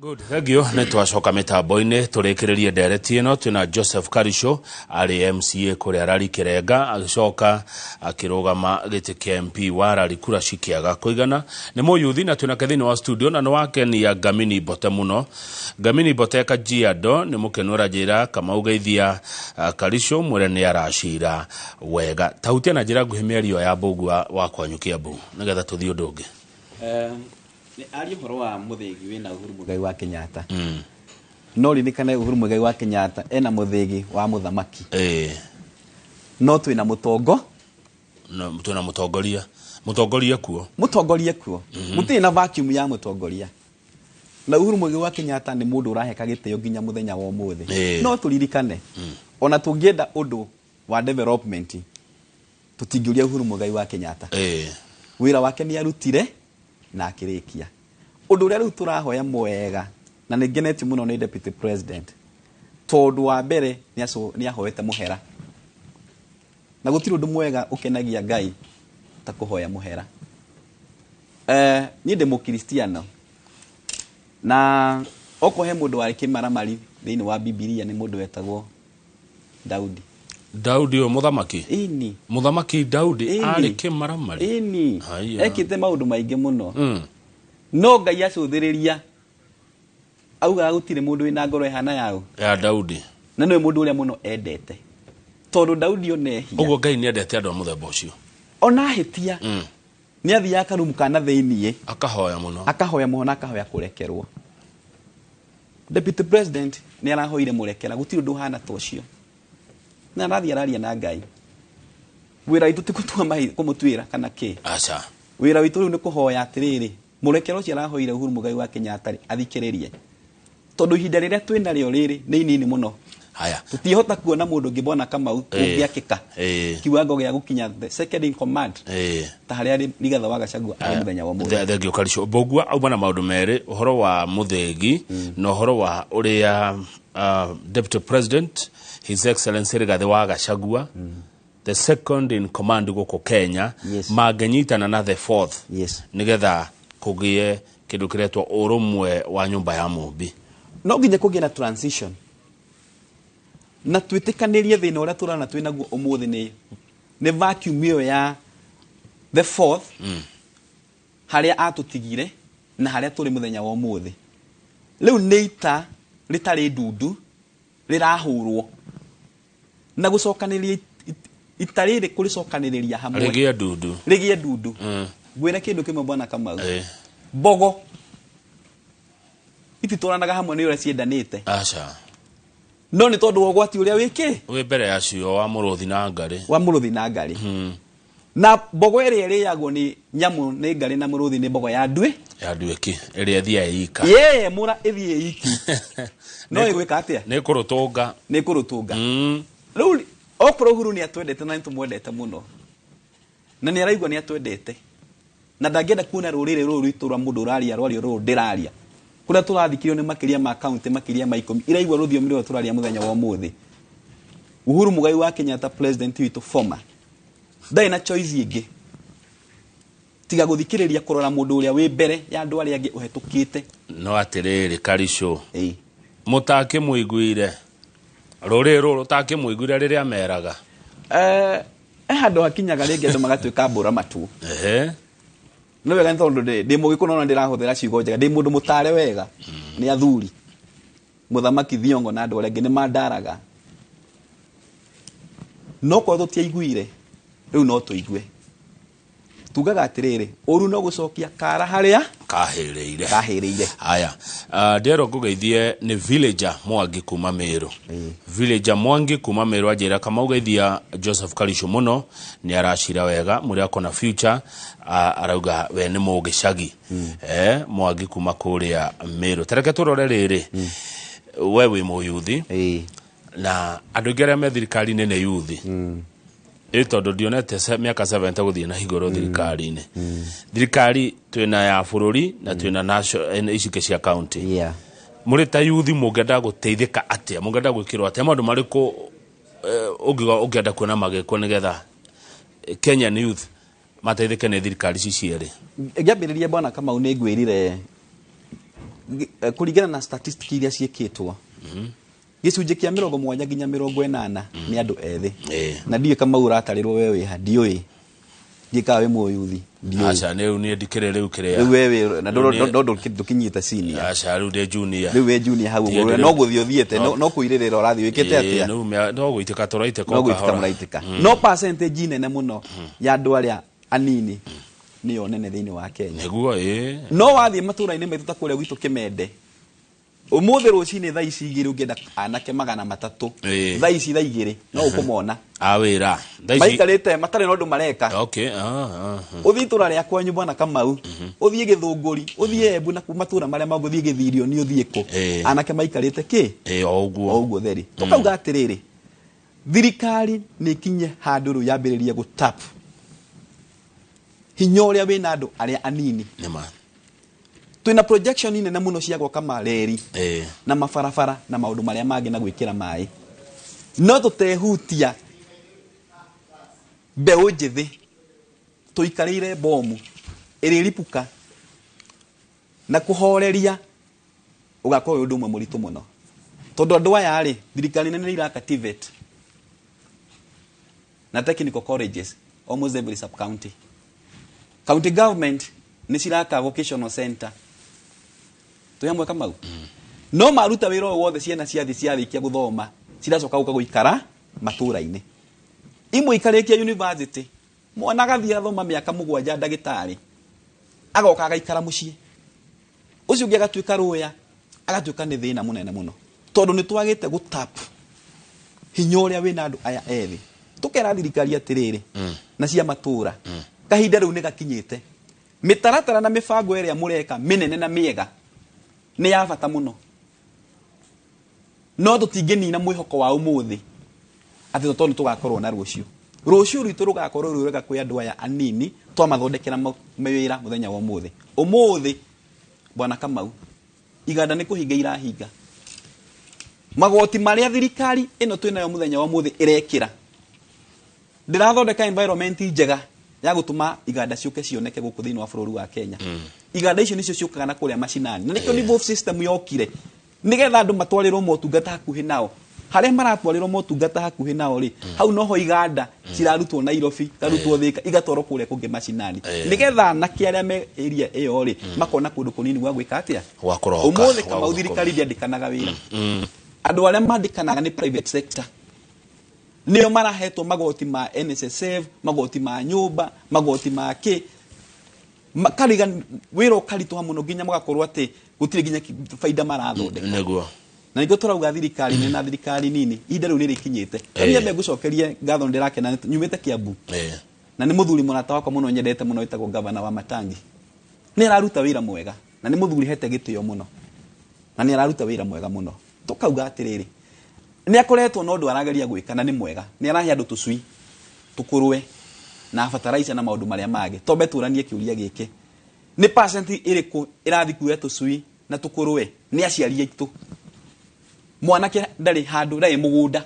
Good, thank you. Nĩ twacoka mĩtambo-inĩ tũrĩkĩrĩrie ndereti ĩno. Twĩna Joseph Karisho, arĩ MCA kũrĩa Rari Kĩrenga, agĩcoka akĩrũgama gĩtĩ kĩa MP wa Rari, kura cikĩaga kũigana. Nĩ mũyuthi na twĩnake thĩinĩ wa studio, na nĩ wakenia Ngamini Mbote mũno. Ngamini Mbote Kajiado nĩ mũkenu, aranjĩra Kamau geithia Karisho, mwĩre nĩ aracira wega. Tahutia na njĩra nguhĩ mĩario ya Mbũgua wa kwanyu Kiambu nĩgetha tũthiĩ ũndũ ũngĩ. Nĩ aria ũhoro wa mũthĩgi wĩna Uhuru Muigai wa Kenyatta. No ririkane Uhuru Muigai wa Kenyatta ena mũthĩgi wa mũthamaki. No twĩna mũtongo. No, twĩna mũtongoria. Mũtongoria kuo. Mũtongoria kuo. Gũtirĩ na vacuum ya mũtongoria. Na Uhuru Muigai wa Kenyatta nĩ mũndũ ũraheka gĩtĩo nginya mũthenya wa ũmũthĩ. No tũririkane ona tũngĩenda ũndũ wa development tũtingĩũria Uhuru Muigai wa Kenyatta. Wĩra wake nĩ arutire na akĩrĩkia. Ũndũ ũrĩa rĩu tũrahoya mwega na nĩ ngenetio mũno nĩ Deputy President, tondũ wa mbere nĩ ahoete mũhera. Na gũtirĩ ũndũ mwega ũkenagia Ngai ta kũhoya mũhera. Niĩ ndĩ mũkristiano na okorwo he mũndũ warĩ kĩmaramari thĩinĩ wa Bibilia nĩ mũndũ wetagwo Daudi. Daudi ũyũ mũthamaki? Ĩni. Mũthamaki Daudi arĩ kĩmaramari? Ĩni. Ekĩte maũndũ maingĩ mũno. No Ngai acũthĩrĩria augaga gũtirĩ mũndũ wĩna ngoro ĩhana yao ya Daudi. Na nĩwe mũndũ ũrĩa mũno endete. Tondũ Daudi onehia. Ũguo Ngai nĩendete andũ a mũthemba ũcio. Ona ahĩtia. Nĩ athiaga karumu kana thĩiniĩ. Akahoya mũno. Akahoya mũno na akahoya kũrekerwo. Deputy President nĩ arahoire mũrekera, gũtirĩ ũndũ ũhana ta ũcio. Na arathiĩ araria na Ngai. Wĩra witũ ti gũtua kũmũtuĩra kana kĩ. Aca. Wĩra witũ rĩu nĩ kũhoya atĩrĩrĩ, mũrekera ũcio arahoire Uhuru Muigai wa Kenyatta rĩ, athikĩrĩrie. Tondũ ihinda rĩrĩa twĩnarĩo rĩrĩ nĩ inini mũno. Haya. Tũtihota kuona mũndũ ũngĩ Bwana Kamau ũngĩakĩka. Kiwango gĩa gũkinya the second in command. Ta harĩa Rigathi wa Gachagua arĩ mũthenya wa ũmũthĩ. Thengio Karicũ. Mbũgua auma na maũndũ merĩ, ũhoro wa mũthĩgi na ũhoro wa ũrĩa Deputy President His Excellency Rigathi wa Gachagua, the second in command gũkũ Kenya, mangĩnyitana na the fourth. Nĩgetha kũgĩe kĩndũ kĩretwo ũrũmwe wa nyũmba ya Mũmbi. No nginya kũgĩe na transition. Na twĩtĩkanĩrie thĩna ũrĩa tũrona twĩ naguo ũmũthĩ nĩ vacuum ĩyo ya the fourth, harĩa atũtigire na harĩa tũrĩ mũthenya wa ũmũthĩ. Rĩu nĩ ita rĩtarĩ ndundu rĩrahũrwo na gũcokanĩrĩria ita rĩrĩ kũrĩcokanĩrĩria hamwe rĩgĩe ndundu. Rĩgĩe ndundu. Ngwĩre kĩndũ kĩmwe Bwana Kamau. Mbogo ititwaranaga hamwe nĩ ũrĩa ciendanĩte. Aca. No nĩ tondũ wa ũgwati ũrĩa wĩkĩ? Wĩ mbere yacio wa mũrũthi na ngarĩ. Wa mũrũthi na ngarĩ. Na mbogo ĩrĩa ĩrĩagwo nĩ nyamũ nĩ ngarĩ na mũrũthi nĩ mbogo ya nduĩ. Ya nduĩki ĩrĩa ĩthiaga ika. Yee, mũra ĩthiĩ iki. No ĩgwĩka atĩa? Nĩ kũrũtũnga. Nĩ kũrũtũnga. Rĩu okorwo Uhuru nĩ atwendete na nĩ tũmwendete mũno. Na nĩ araigua nĩ atwendete. Na ndangĩenda kuona rũrĩrĩ rũrũ rwitũ rwa mũndũ ũraria rwario rũrũ ndĩraria. Kũrĩa tũrathikĩrĩrio nĩ makĩria ma kaunti makĩria ma 10 iraigua rũthiomi rũrũ tũraria mũthenya wa ũmũthĩ. Uhuru Muigai wa Kenyatta president witũ former ndarĩ na choice ĩngĩ tiga gũthikĩrĩria kũrora mũndũ ũrĩa wĩ mbere ya andũ arĩa angĩ ũhetũkĩte. No atĩrĩrĩ Karicũ, mũtakĩmũiguire rũrĩrĩ rũrũ ũtakĩmũiguire rĩrĩa meraga. Handũ hakinyaga rĩngĩ andũ magatuĩka mbũra matu. No wega nĩ tondũ ndĩ mũgĩkũyũ no ndĩrahũthĩra ciugo njega, ndĩ mũndũ mũtare wega nĩ athuri. Mũthamaki Thiong'o na andũ arĩa angĩ nĩ mandaraga. No korwo tũtiaiguire rĩu no tũigue. Tugaga atĩrĩrĩ, ũru no gũcokia kara harĩa kahĩrĩire. Kahĩrĩire. Haya, ndĩrerwo ngũgeithie nĩ villager Mwangi kuma Meru. Villager Mwangi kuma Meru anjĩra kama ũgeithia Joseph Karicũ mũno, nĩ aracira wega, mũrĩa akona future, arauga we nĩ mũgĩcagi. Mwangi kuma kũrĩa Meru. Tareke tũrore rĩrĩ. We wĩ mũyuthi. Na andũ aingĩ arĩa me thirikari-inĩ nĩ yuthi. Ĩ tondũ ndionete mĩaka 70 gũthiĩ na igũrũ thirikari-inĩ. Thirikari twĩna ya bũrũri na twĩna national ici cia county. Mũrĩ ta yuthi mũngĩenda gũteithĩka atĩa? Mũngĩenda gwĩkĩrwo atĩa? Maũndũ marĩkũ ũngĩenda kuona magĩkwo nĩgetha Kenyan youth mateithĩke nĩ thirikari ici cierĩ? Ngĩambĩrĩria Bwana Kamau nĩ ngwĩrire kũringana na statistics iria ciĩkĩtwo. Gĩcunjĩ kĩa 70 nginya 80 nĩ andũ ethĩ. Na ndiũĩ Kamau ũratarĩrwo we wĩha, ndiũĩ. Ndiũĩ kana wĩ mũyuthi, ndiũĩ. Aca, rĩu niĩ ndikĩrĩ rĩu kĩrĩa. Rĩu we wĩ, na ndũkinyĩte senior. Aca, rĩu ndĩ junior. Rĩu wĩ junior hau Ndiĩ ũguo, ndĩ no gũthiĩ ũthiĩte, no kũirĩrĩra ũrathiĩ wĩkĩte atĩa? Rĩu no gũitĩka tũraitĩka No o gũitĩka kahora. mũraitĩka. No percentage nene mũno ya andũ arĩa anini nĩyo nene thĩinĩ wa Kenya. Nĩguo ĩĩ. No wathiĩ matũra-inĩ maitũ ta kũrĩa gwitũ Kĩmende, ũmũthĩ rũcinĩ thaa ici 2 ũngĩenda anake 300, Ĩĩ. thaa ici thaa 2 no ũkũmona A wĩra. Thaa ici. Maikarĩte matarĩ na ũndũ mareka. Okay. Ah, ah. Ũthiĩ itũra rĩa kwanyu bwana Kamau, ũthiĩ Gĩthũngũri, ũthiĩ Embu na matũra marĩa mangĩ, ũthiĩ Gĩthirio, nĩ ũthiĩ kũ, Ĩĩ. anake maikarĩte kĩ? Ĩĩ, o ũguo. O ũguo theri. Tũkauga atĩrĩrĩ, thirikari nĩ ikinye handũ rĩu yambĩrĩrie gũtap hinya ũrĩa wĩna andũ arĩa anini. Nĩma. Twĩna projection nene mũno cia gwaka mareri Ĩĩ. na mabarabara na maũndũ marĩa mangĩ na gwĩkĩra maĩ, no tũtehutia mbeũ njĩthĩ tũikarĩire bomu ĩrĩripuka na kũhoreria ũgakorwo wĩ ũndũ ũmwe mũritũ mũno, tondũ andũ aya rĩ, thirikari nene nĩ iraka TVET na technical colleges almost every sub county. County government nĩ ciraka vocational center. Twĩ hamwe Kamau? No maruta wĩra ũyũ wothe, ciana ciathi ciarĩkia gũthoma ciracoka gũka gũikara matũra-inĩ. Imwe ikarĩkia university, mwana agathiĩ athoma mĩaka 7 ndagĩtarĩ, agoka agaikara mũciĩ. Ũcio ũngĩ agatuĩka rũya, agatuĩka nĩ thĩna mũnene mũno, tondũ nĩ twagĩte gũtap hinya ũrĩa wĩna andũ aya ethĩ. Tũkera thirikari atĩrĩrĩ, na cia matũra, kahinda rĩu nĩ gakinyĩte. Mĩtaratara na mĩbango ĩrĩa mũreka mĩnene na mĩega nĩ ya bata mũno, no tũtingĩnina mwĩhoko wa ũmũthĩ atĩ tondũ tũgakorwo na rũciũ. Rũciũ rwitũ rũgakorwo rwĩ rwega kwĩ andũ aya anini twamathondekera mawĩra mũthenya wa ũmũthĩ. Ũmũthĩ bwana Kamau, iganda nĩ kũhinga irahinga. Magoti marĩa thirikari ĩno twĩnayo mũthenya wa ũmũthĩ ĩrekĩra ndĩrathondeka environment njega ya gũtũma iganda ciũke cioneke gũkũ thĩinĩ wa bũrũri wa Kenya. Iganda icio nĩcio ciũkaga na kũrĩa macinani, na nĩkĩo devolved system yokire, nĩgetha andũ matwarĩrwo motungata hakuhĩ nao. Harĩa maratwarĩrwo motungata hakuhĩ nao rĩ, hau noho iganda cirarutwo Nairobi, ikarutwo Thika, igatwarwo kũrĩa kũngĩ macinani, nĩgetha anake arĩa me area ĩyo rĩ makona kũndũ kũnini gwa gwĩka atĩa? Gwa kũroka, Ũmũthĩ gwa Kamau, gũthũkũma. Thirikari ndĩandĩkanaga wĩra. Andũ arĩa mandĩkanaga nĩ private sector, nĩo marahetwo magoti ma NSSF, magoti ma nyũmba, magoti ma kĩ makariga wĩra ũkaritũha mũno nginya magakorwo atĩ gũtirĩ nginya baida marathondeka. Nĩguo. Na nĩkĩo tũrauga thirikari nene na thirikari nini, ihinda rĩu nĩ rĩkinyĩte. Ĩĩ. Niĩ ngũcokerie ngatho, nĩ ndĩrakena nyumĩte Kiambu Ĩĩ. na nĩ mũthuri mũrata wakwa mũno nyendete mũno wĩtagwo gavana wa Matangi. Nĩ araruta wĩra mwega na nĩ mũthuri hete gĩtĩo mũno na nĩ araruta wĩra mwega mũno. Tũkauga atĩrĩrĩ, nĩ akoretwo na ũndũ arageria gwĩka na nĩ mwega, nĩ arahe andũ tũcui, tũkũrwe na fertilizer na maũndũ marĩa mangĩ. Tombe tũranie kĩũria gĩkĩ, nĩ percent ĩrĩkũ ĩrathiĩ kuoya tũcui na tũkũrwe? Nĩ aciari aitũ. Mwanake ndarĩ handũ, ndarĩ mũgũnda.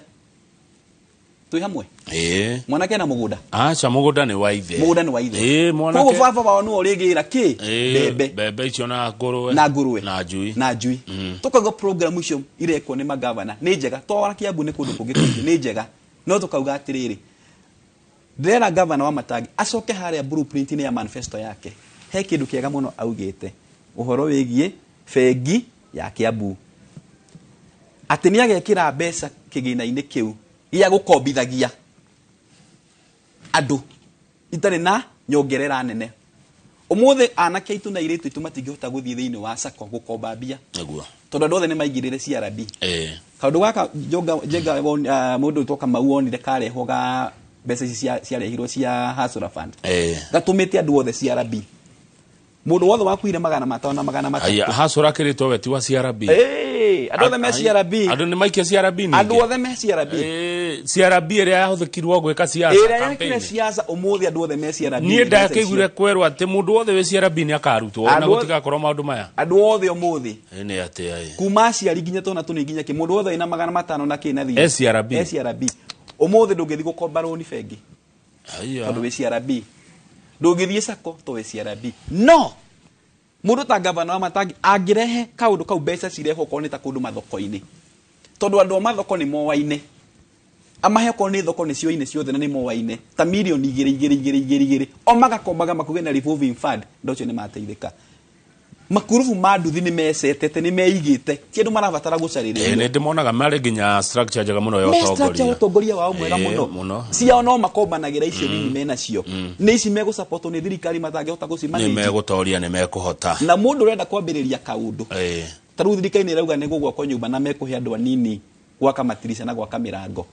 Twĩ hamwe? Ĩĩ. Mwanake na mũgũnda? Aca, mũgũnda nĩ wa ithe. Mũgũnda nĩ wa ithe. Ĩĩ, mwanake. Koguo baba wao nĩwe ũrĩgĩra kĩ? Ĩĩ, Mbembe. Mbembe icio na ngũrwe. Na ngũrwe. Na njui. Na njui. Tũkauga program icio irekwo nĩ magavana nĩ njega, twara Kiambu nĩ kũndũ kũngĩ kũingĩ nĩ njega, no tũkauga atĩrĩrĩ, ndĩrera gavana wa Matangi acoke harĩa blueprint-inĩ ya manifesto yake, he kĩndũ kĩega mũno augĩte ũhoro wĩgiĩ bengi ya Kiambu, atĩ nĩ agekĩra mbeca kĩgĩna-inĩ kĩu gĩa gũkombithagia andũ itarĩ na nyongerera nene. Ũmũthĩ anake aitũ na airĩtu aitũ matingĩhota gũthiĩ thĩinĩ wa sacco gũkomba mbia, Nĩguo. tondũ andũ othe nĩ maingĩrĩre CRB. Ĩĩ. Kaũndũ gaka Njonga Njenga mũndũ wĩtwo Kamau wonire karehwo ga mbeca ici ciarehirwo cia Hustler Fund, Ĩĩ. gatũmĩte andũ othe CRB, mũndũ wothe wakuire 500 na 300. Aya, hasũra kĩrĩtwo we ti wa CRB. Ĩĩ, andũ othe me CRB. Andũ nĩ maikia CRB ningĩ. Andũ othe me CRB. Ĩĩ, CRB ĩrĩa yahũthĩkirwo gwĩka siasa Ĩrĩa yakire campaign. siasa, ũmũthĩ andũ othe me CRB. Niĩ ndakĩiguire kwerwo atĩ mũndũ wothe wĩ CRB nĩ akarutwo na Andũ othe- gũtigakorwo maũndũ maya. Andũ othe ũmũthĩ, Ĩ, nĩ atĩa ĩ? kuma aciari nginya twana tũnini nginya kĩ, mũndũ wothe wĩna 500 na kĩ na thirĩ E CRB. E CRB. Ũmũthĩ ndũngĩthiĩ gũkomba rũni bengi Aya. tondũ wĩ CRB, ndũngĩthiĩ sacco tondũ wĩ CRB. No mũndũ ta gavana wa Matangi angĩrehe kaũndũ kau, mbeca cirehwo okorwo nĩ ta kũndũ mathoko-inĩ, tondũ andũ a mathoko nĩ moaine, amahe okorwo nĩ thoko nĩ cioine ciothe na nĩ moaine ta mirioni 2 2 2 2 2 o magakombaga makuge na revolving fund, andũ acio nĩ mateithĩka. Makurubu ma nduthi nĩ mecetete, nĩ meigĩte, ti andũ marabatara gũcarĩrĩrio. Nĩ ndĩmonaga marĩ nginya structure njega mũno ya Me structure ũtongoria. Ũtongoria wao mwega mũno. Mũno. Ciao no makombanagĩra icio nini menacio, nĩ ici megũsupportwo nĩ thirikari matangĩhota Nĩ gũcimanage. megũtoria, nĩ mekũhota. Na mũndũ ũrenda kwambĩrĩria kaũndũ, ta rĩu thirikari nĩ ĩrauga nĩ gũgwakwo nyũmba na mekũhe andũ anini gwaka matirica na gwaka mĩrango.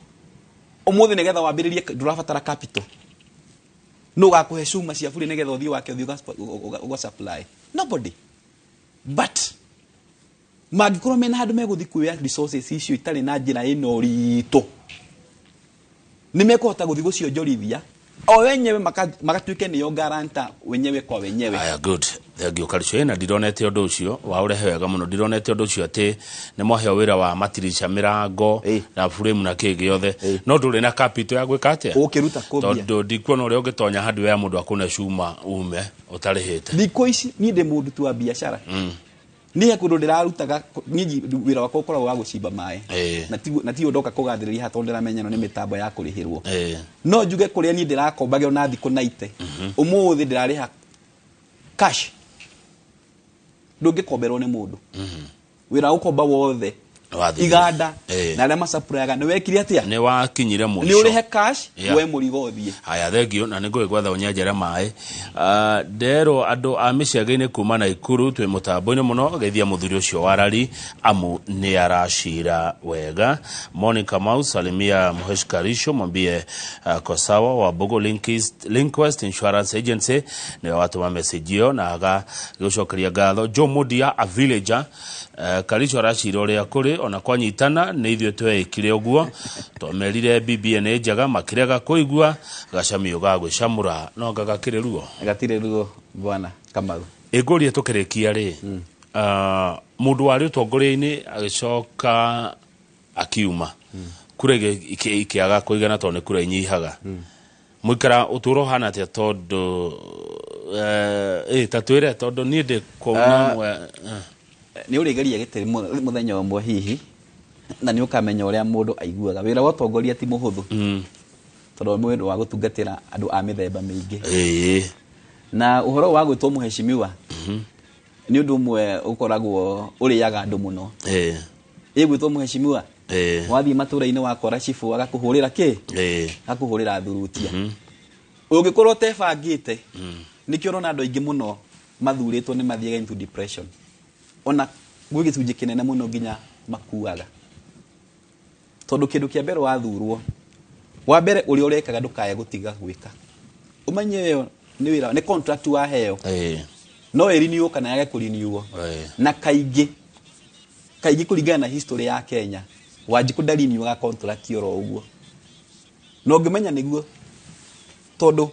Ũmũthĩ nĩgetha wambĩrĩrie ndũrabatara capital. Nũ ũgakũhe cuma cia bure nĩgetha ũthiĩ wake, ũthiĩ ũga supply? Nobody. But mangĩkorwo mena handũ megũthiĩ kuoya resources icio itarĩ na njĩra ĩno ritũ, nĩ mekũhota gũthiĩ gũcionjorithia o wenyewe, magatuĩke nĩo guarantor wenyewe kwa wenyewe. Aya, good, thank you, Karicio. Na ndironete ũndũ ũcio wa ũrehe wega mũno, ndironete ũndũ ũcio atĩ nĩ mwaheo wĩra wa matirica, mĩrango na frame na kĩ gĩothe, no ndũrĩ na capital ya gwĩka atĩa? Ũkĩruta kũ mbia? Tondũ ndikuona ũrĩa ũngĩtonya handũ ya mũndũ akũne cuma ume ũtarĩhĩte. Thikũ ici niĩ ndĩ mũruti wa biacara, niĩ he kũndũ ndĩrarutaga. Niĩ wĩra wakwa ũkoragwo wa gũcimba maĩ, na ti ndoka kũgathĩrĩria haha tondũ ndĩramenya ĩno nĩ mĩtambo ya kũrĩhĩrwo. No njuge kũrĩa niĩ ndĩrakombagĩrwo na thikũ naite, ũmũthĩ ndĩrarĩha cash. Ndũngĩkomberwo nĩ mũndũ. Wĩra wa gũkomba wothe, Wathirire. Iganda na arĩa macapuraga, nĩ wekire atĩa? Nĩ wakinyire Nĩ mũico. ũrĩhe cash, we mũrigo ũthiĩ. Haya, thengio, na nĩ ngũgĩgwetha ũnyenjere maĩ. Ah, nderwo andũ a mĩcege-inĩ kuma Naikuru twĩ mũtambo-inĩ mũno, geithia mũthuri ũcio wa rari amu nĩ aracira wega. Monica Mau, salimia Mhesh Karisho, mwambie ko sawa. Wa Bogo Linquest Insurance Agency nĩwe watũma message ĩyo na agagĩcokeria ngatho. Joe Mudia, a villager, Karisho aracira ũrĩa kũrĩ ona kwanyitana nĩ ithuĩ tweĩkire ũguo, twamerire BBA nĩ njega, makĩrega kũigua gacamio ga gwĩcamũra no anga gakĩrĩ ruo. Gatirĩ ruo, bwana Kamau. Ĩngũria tũkĩrĩkia rĩ, mũndũ warĩ ũtongoria-inĩ agĩcoka akiuma, kura ikĩaga kũigana tondũ nĩ kura inyihaga, mũikara ũtũũro ũhana atĩa? Tondũ ta twĩre, tondũ niĩ ndĩ kuona mwe Nĩ ũrĩgeria gĩtĩ mũthenya ũmwe hihi na nĩ ũkamenya ũrĩa mũndũ aiguaga. Wĩra wa ũtongoria ti mũhũthũ, tondũ nĩ wĩra wa gũtungatĩra andũ a mĩthemba mĩingĩ. Na ũhoro wa gwĩtwo mũheshimiwa nĩ ũndũ ũmwe ũkoragwo ũrĩaga andũ mũno. Ĩ gwĩtwo mũheshimiwa, wathiĩ matũra-inĩ wakora cibũ agakũhũrĩra kĩ, agakũhũrĩra thurutia ũngĩkorwo ũtebangĩte. Nĩkĩo ũrona andũ aingĩ mũno mathurĩtwo nĩ mathiaga into depression, ona gwĩ gĩcunjĩ kĩnene mũno nginya makuaga, tondũ kĩndũ kĩa mbere wathurwo, wa mbere ũrĩa ũrekaga ndũkae gũtiga gwĩka, ũmenye ĩyo nĩ wĩra, nĩ contract waheo, no ĩriniwo kana yage kũriniwo. Na kaingĩ kaingĩ, kũringana na history ya Kenya, Wanjikũ ndariniwaga contract oro ũguo, na ũngĩmenya nĩguo, tondũ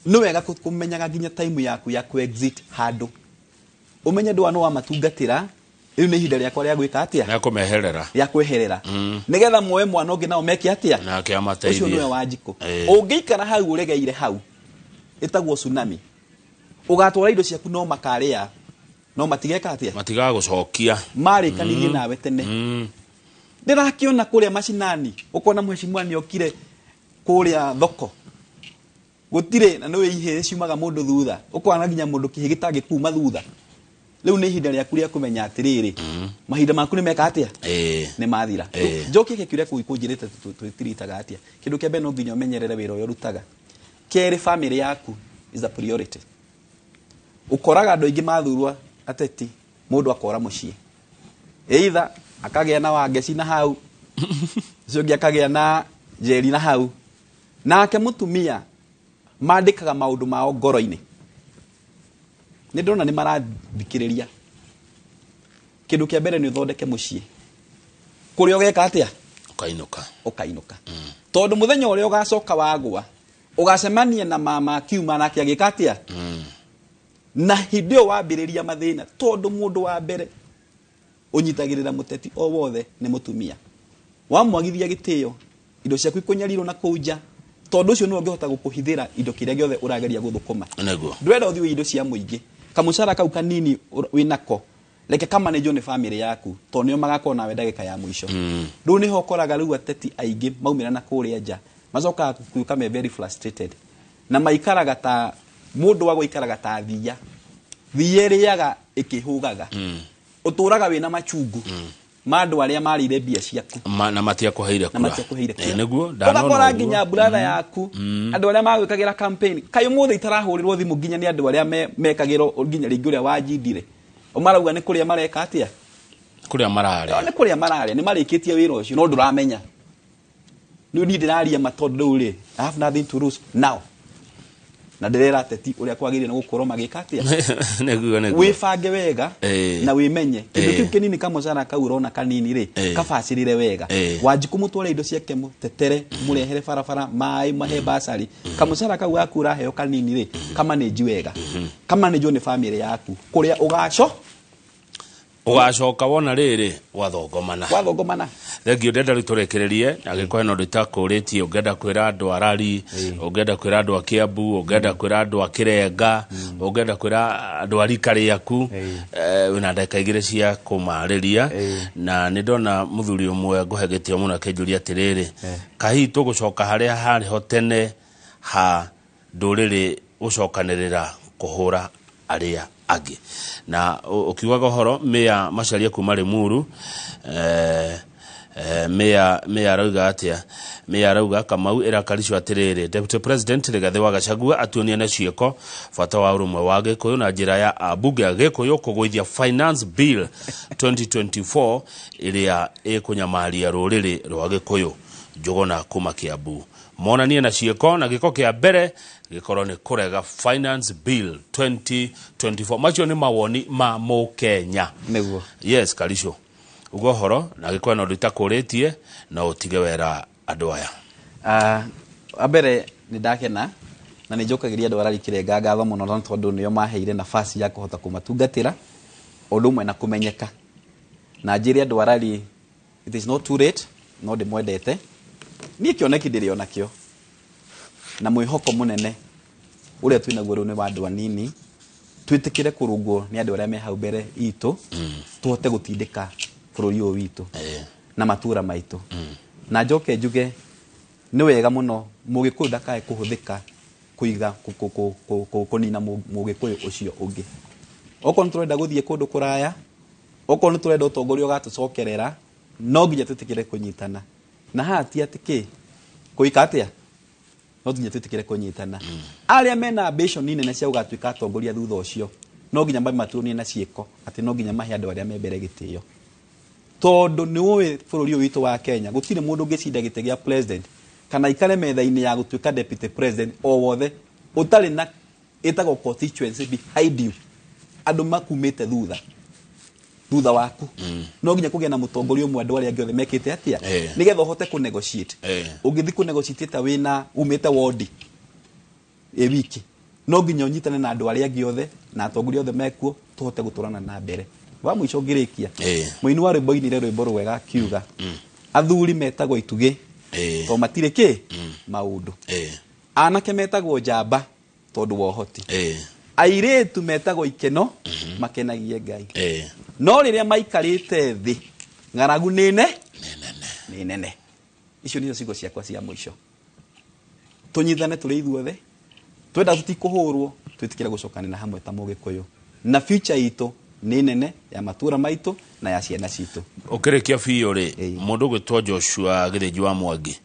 nĩ wega kũmenyaga nginya time yaku ya ku-exit handũ, ũmenye ndũa nĩ wamatungatĩra, rĩu nĩ ihinda rĩakwa rĩa gwĩka atĩa? Nĩ kũmeherera. Rĩa kweherera, nĩgetha muoe mwana ũngĩ nao meke atĩa? Nake Ũcio amateithie. Nĩwe Wanjikũ. Ũngĩikara hau ũregeire hau, ĩtagwo tsunami, ũgatwara indo ciaku no makarĩa, no matigeka atĩa? Matigagũcokia. Marĩkanirie nawe tene. Ndĩrakĩona kũrĩa macinani, ũkona mheshimiwa nĩ okire kũrĩa thoko, gũtirĩ na nĩ ihĩĩ ciumaga mũndũ thutha, ũkona nginya mũndũ kĩhĩ gĩtangĩkuma thutha. Rĩu nĩ ihinda rĩaku rĩa kũmenya atĩrĩrĩ, mahinda maku nĩ meka atĩa? Nĩ mathira. Njokie kĩũria kũu kũnjĩrĩte twĩtiritaga atĩa. Kĩndũ kĩa mbere, no nginya ũmenyerere wĩra ũrĩa ũrutaga. Kerĩ, family yaku is a priority. Ũkoraga andũ aingĩ mathurwo ateti, mũndũ akora mũciĩ, either akagĩa na Wangeci na hau ũcio ũngĩ akagĩa na Njeri na hau, nake mũtumia mandĩkaga maũndũ mao ngoro-inĩ. Nĩ ndĩrona nĩ marathikĩrĩria. Kĩndũ kĩa mbere nĩ ũthondeke mũciĩ kũrĩa ũgeka atĩa? Ũkainũka. Ũkainũka, tondũ mũthenya ũrĩa ũgacoka wagwa, ũgacemania na mama akiuma nake agĩka atĩa, na hĩndĩ ĩyo wambĩrĩria mathĩna, tondũ mũndũ wa mbere ũnyitagĩrĩra mũteti o wothe nĩ mũtumia. Wamwagithia gĩtĩo, indo ciaku ikũnyarirwo na kũu nja, tondũ ũcio nĩwe ũngĩhota gũkũhithĩra indo kĩrĩa gĩothe ũrageria gũthũkũma. Ndwenda ũthiĩ indo cia mũingĩ, kamũcara kau kanini wĩnako reke kamanĩnjwo nĩ famĩlĩ yaku, tondũ nĩo magakorwo nawe ndagĩka ya mũico. Rĩu nĩho ũkoraga rĩu ateti aingĩ maumĩra na kũrĩa nja macokaga gũtuĩka me very frustrated, na maikaraga ta mũndũ wa gũikaraga ta thiia. Thiia ĩrĩaga Ĩkĩhũgaga ũtũraga wĩna machungu ma andũ arĩa marĩire mbia ciaku. Na matiakũheire na kura. Matiakũheire kura. Eh, nĩguo ndanona Ũgakora ũguo. Nginya brother yaku, andũ arĩa magwĩkagĩra campaign, kaĩ ũmũthĩ itarahũrĩrwo thimũ nginya nĩ andũ arĩa mekagĩrwo nginya rĩngĩ ũrĩa wanjindire, marauga nĩ kũrĩa mareka atĩa? Kũrĩa mararĩa. Nĩ kũrĩa mararĩa, nĩ marĩkĩtie wĩra ũcio, no ndũramenya. Rĩu niĩ ndĩraria ma tondũ rĩu rĩ, I have nothing to lose now, na ndĩrera ateti ũrĩa kwagĩrĩire nĩ gũkorwo magĩka atĩa. Nĩguo. Wĩbange wega na wĩmenye kĩndũ kĩu kĩnini, kamũcara kau ũrona kanini rĩ, kabacĩrĩre wega. Wanjikũ mũtware indo ciake, mũtetere, mũrehere barabara, maĩ, mahe basari. Kamũcara kau gaku ũraheo kanini rĩ, kamanĩnji wega, kamanĩnjwo nĩ bamĩrĩ yaku kũrĩa ũgaco. Ũgacoka wona rĩrĩ wathongomana. Wathongomana. Thengio, ndenda rĩu tũrĩkĩrĩrie, angĩkorwo hena ũndũ itakũrĩtie, ũngĩenda kwĩra andũ a Rari, ũngĩenda kwĩra andũ a Kiambu, ũngĩenda kwĩra andũ a Kĩrenga, ũngĩenda kwĩra andũ a rika rĩaku, wĩna ndagĩka 2 cia kũmarĩria. Na nĩ ndona mũthuri ũmwe ngũhe gĩtĩo mũno akĩnjũria atĩrĩrĩ, kahihi tũgũcoka harĩa harĩ ho tene ha ndũrĩrĩ gũcokanĩrĩra kũhũra arĩa angĩ? Na ũkiugaga ũhoro mĩa Macharia kuma Limuru, mĩa arauga atĩa? Mĩa arauga Kamau ĩrakaricio atĩrĩrĩ, Deputy President Rigathĩ wa Gachagua atuonie na ciĩko bata wa ũrũmwe wa Gĩkũyũ na njĩra ya ambunge a Gĩkũyũ kũgũithia Finance Bill 2024 ĩrĩa ĩkũnyamaria rũrĩrĩ rwa Gĩkũyũ. Njũgũna kuma Kiambu, monanie na ciĩko, na gĩko kĩa mbere gĩkorwo nĩ kũrega Finance Bill 2024. Macio nĩ mawoni ma Mũkenya. Nĩguo. Yes, Karicio, ugo ũhoro, na gĩkorwo na ũndũ itakũrĩtie, no ũtige wera andũ aya. Ah, wa mbere nĩ ndakena na nĩ njokagĩria andũ arari Kĩrenga ngatho mũno na tondũ nĩo maheire nafasi ya kũhota kũmatungatĩra ũndũ ũmwe na kũmenyeka, na njĩre andũ arari it is not too late. No ndĩmwendete niĩ, kĩoneki ndĩrĩ onakĩo na mwĩhoko mũnene ũrĩa twĩnaguo rĩu nĩ wa andũ anini twĩtĩkĩre kũrũngwo nĩ andũ arĩa me hau mbere itũ, tũhote gũtindĩka bũrũri ũyũ witũ na matũra maitũ. Na njoke njuge nĩ wega mũno mũgĩkũyũ ndakae kũhũthĩka kũiga kũnina mũgĩkũyũ ũcio ũngĩ. Okorwo nĩ tũrenda gũthiĩ kũndũ kũraya, okorwo nĩ tũrenda ũtongoria ũgatũcokerera, no nginya twĩtĩkĩre kũnyitana. Na haha ti atĩ kĩ kũika atĩa, no nginya twĩtĩkĩre kũnyitana. Arĩa mena ambition nene cia gũgatuĩka atongoria thutha ũcio, no nginya matuonie na ciĩko atĩ no nginya mahe andũ arĩa me mbere gĩtĩo, tondũ nĩ ũĩ bũrũri ũyũ witũ wa Kenya gũtirĩ mũndũ ũngĩcinda gĩtĩ gĩa president kana aikare metha-inĩ ya gũtuĩka deputy president o wothe ũtarĩ na ĩtagwo constituency behind you, andũ makumĩte thutha thutha waku. No nginya kũgĩa na mũtongoria ũmwe andũ arĩa angĩ othe mekĩte atĩa, nĩgetha ũhote kũ negotiate. Ũngĩthiĩ kũ negotiate ta wĩna umĩte wondi ĩ wiki, no nginya ũnyitane na andũ arĩa angĩ othe na atongoria othe mekuo, tũhote gũtwarana na mbere. Wa mũico ngĩrĩkia, mũini wa rwĩmbo ainire rwĩmbo rwega akiuga athuri metagwo itugĩ tondũ matirĩ kĩ maũndũ, anake metagwo njamba tondũ wa ũhoti, airĩtu metagwo ikeno makenagie Ngai, no rĩrĩa maikarĩte thĩ ng'aragu nĩ ne nĩ nene. Icio nĩcio ciugo ciakwa cia mũico. Tũnyitane tũrĩ ithuothe, twenda tũtikũhũrwo, twĩtĩkĩre gũcokanĩra hamwe ta mũgĩkũyũ, na future itũ nĩ nene ya matũra maitũ na ya ciana citũ. Ũkĩrĩkia biũ rĩ, mũndũ ũgwĩtwo Joshua Gĩthĩnji wa Mwangi,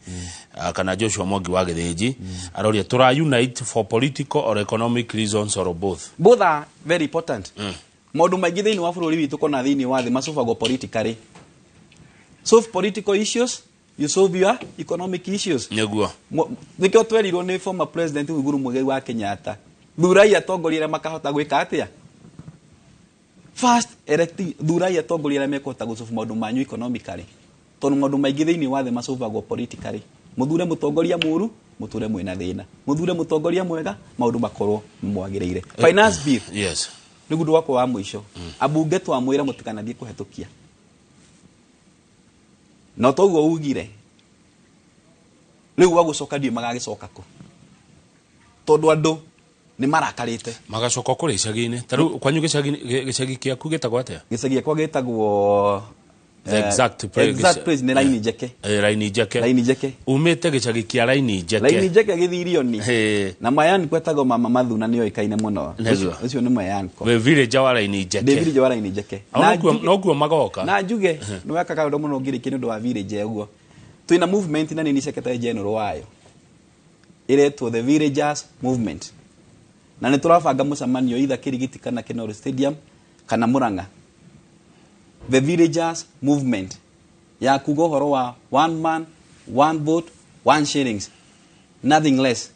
kana Joshua Mwangi wa Gĩthĩnji, aroria tũra unite for political or economic reasons or both? Both are very important. Maũndũ maingĩ thĩinĩ wa bũrũri witũ kona thĩinĩ wa thĩ macobagwo politically. Solve political issues, you solve your economic issues. Nĩkĩo twerirwo nĩ former President Uhuru Muigai wa Kenyatta, thurai atongoria arĩa makahota gwĩka atĩa. First elect, thurai atongoria arĩa mekũhota gũsolve maũndũ manyu economically, tondũ maũndũ maingĩ thĩinĩ wa thĩ masolvagwo politically. Mũthure mũtongoria mũru, mũtũre mwĩna thĩna. Mũthure mũtongoria mwega, maũndũ makorwo mwagĩrĩire. Finance Bill, nĩguo ũndũ wakwa wa mũico. Ambunge twamwĩra mũtikanathiĩ kũhetũkia, no toguo ugire rĩu gwa gũcoka ndiũĩ magagĩcoka kũ, tondũ andũ nĩ marakarĩte. Magacoka kũrĩa icagi-inĩ. Ta rĩu kwanyu gĩcagi, gĩcagi kĩaku gĩtagwo atĩa? Gĩcagi gĩakwa gĩtagwo The exact place. Exact place nĩ Raini Njeke. Raini Njeke. Raini Njeke. Umĩte gĩcagi kĩa Raini Njeke. Raini Njeke gĩthirioni. Eh. Na mayanko etagwo mama Mathuna, nĩ oĩkaine mũno. Nĩguo. Ũcio nĩ mayanko. Wĩ village wa Raini Njeke. Ndĩ village wa Raini Njeke. Na nokuo magoka. Na njuge nĩ weka kaũndũ mũno ngĩrĩkia nĩ ũndũ wa village ũguo, twĩna movement na nĩ secretary general wayo ĩretwo the Villagers Movement, na nĩ tũrabanga mũcemanio either Kirigiti kana Kinoru Stadium kana Murang'a. The Villagers Movement ya kuga ũhoro wa one man, one vote, one shillings, nothing less.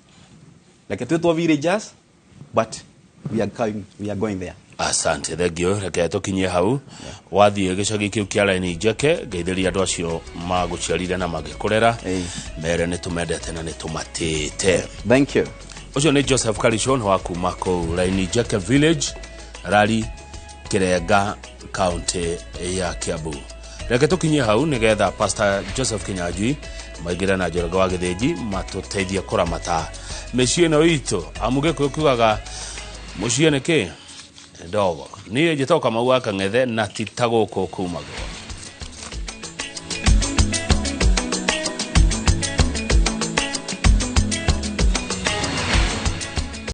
Reke twĩtwo villagers, but we are going there. Asante, thengio. Reke tũkinyie hau. Wathiĩ gĩcagi kĩu kĩa Raini Njeke, ngeithĩria andũ acio magũciarire na magĩkũrera. Mere nĩ tũmendete na nĩ tũmatĩĩte. Thank you. Ũcio nĩ Joseph Karisho wa kuma kũu Raini Njeke village, Rari Kĩrenga, kaunti ya Kiambu. Reke tũkinyie hau nĩgetha Pastor Joseph Kinyanjui maingĩre na Njoroge wa Gĩthĩnji matũteithie kũramata mĩciĩ ĩno itũ, amu Gĩkũyũ kiugaga mũciĩ nĩ kĩ ndogo. Niĩ njĩtagwo Kamau wa Kang'ethe, na ti ta gũkũ kumagwo.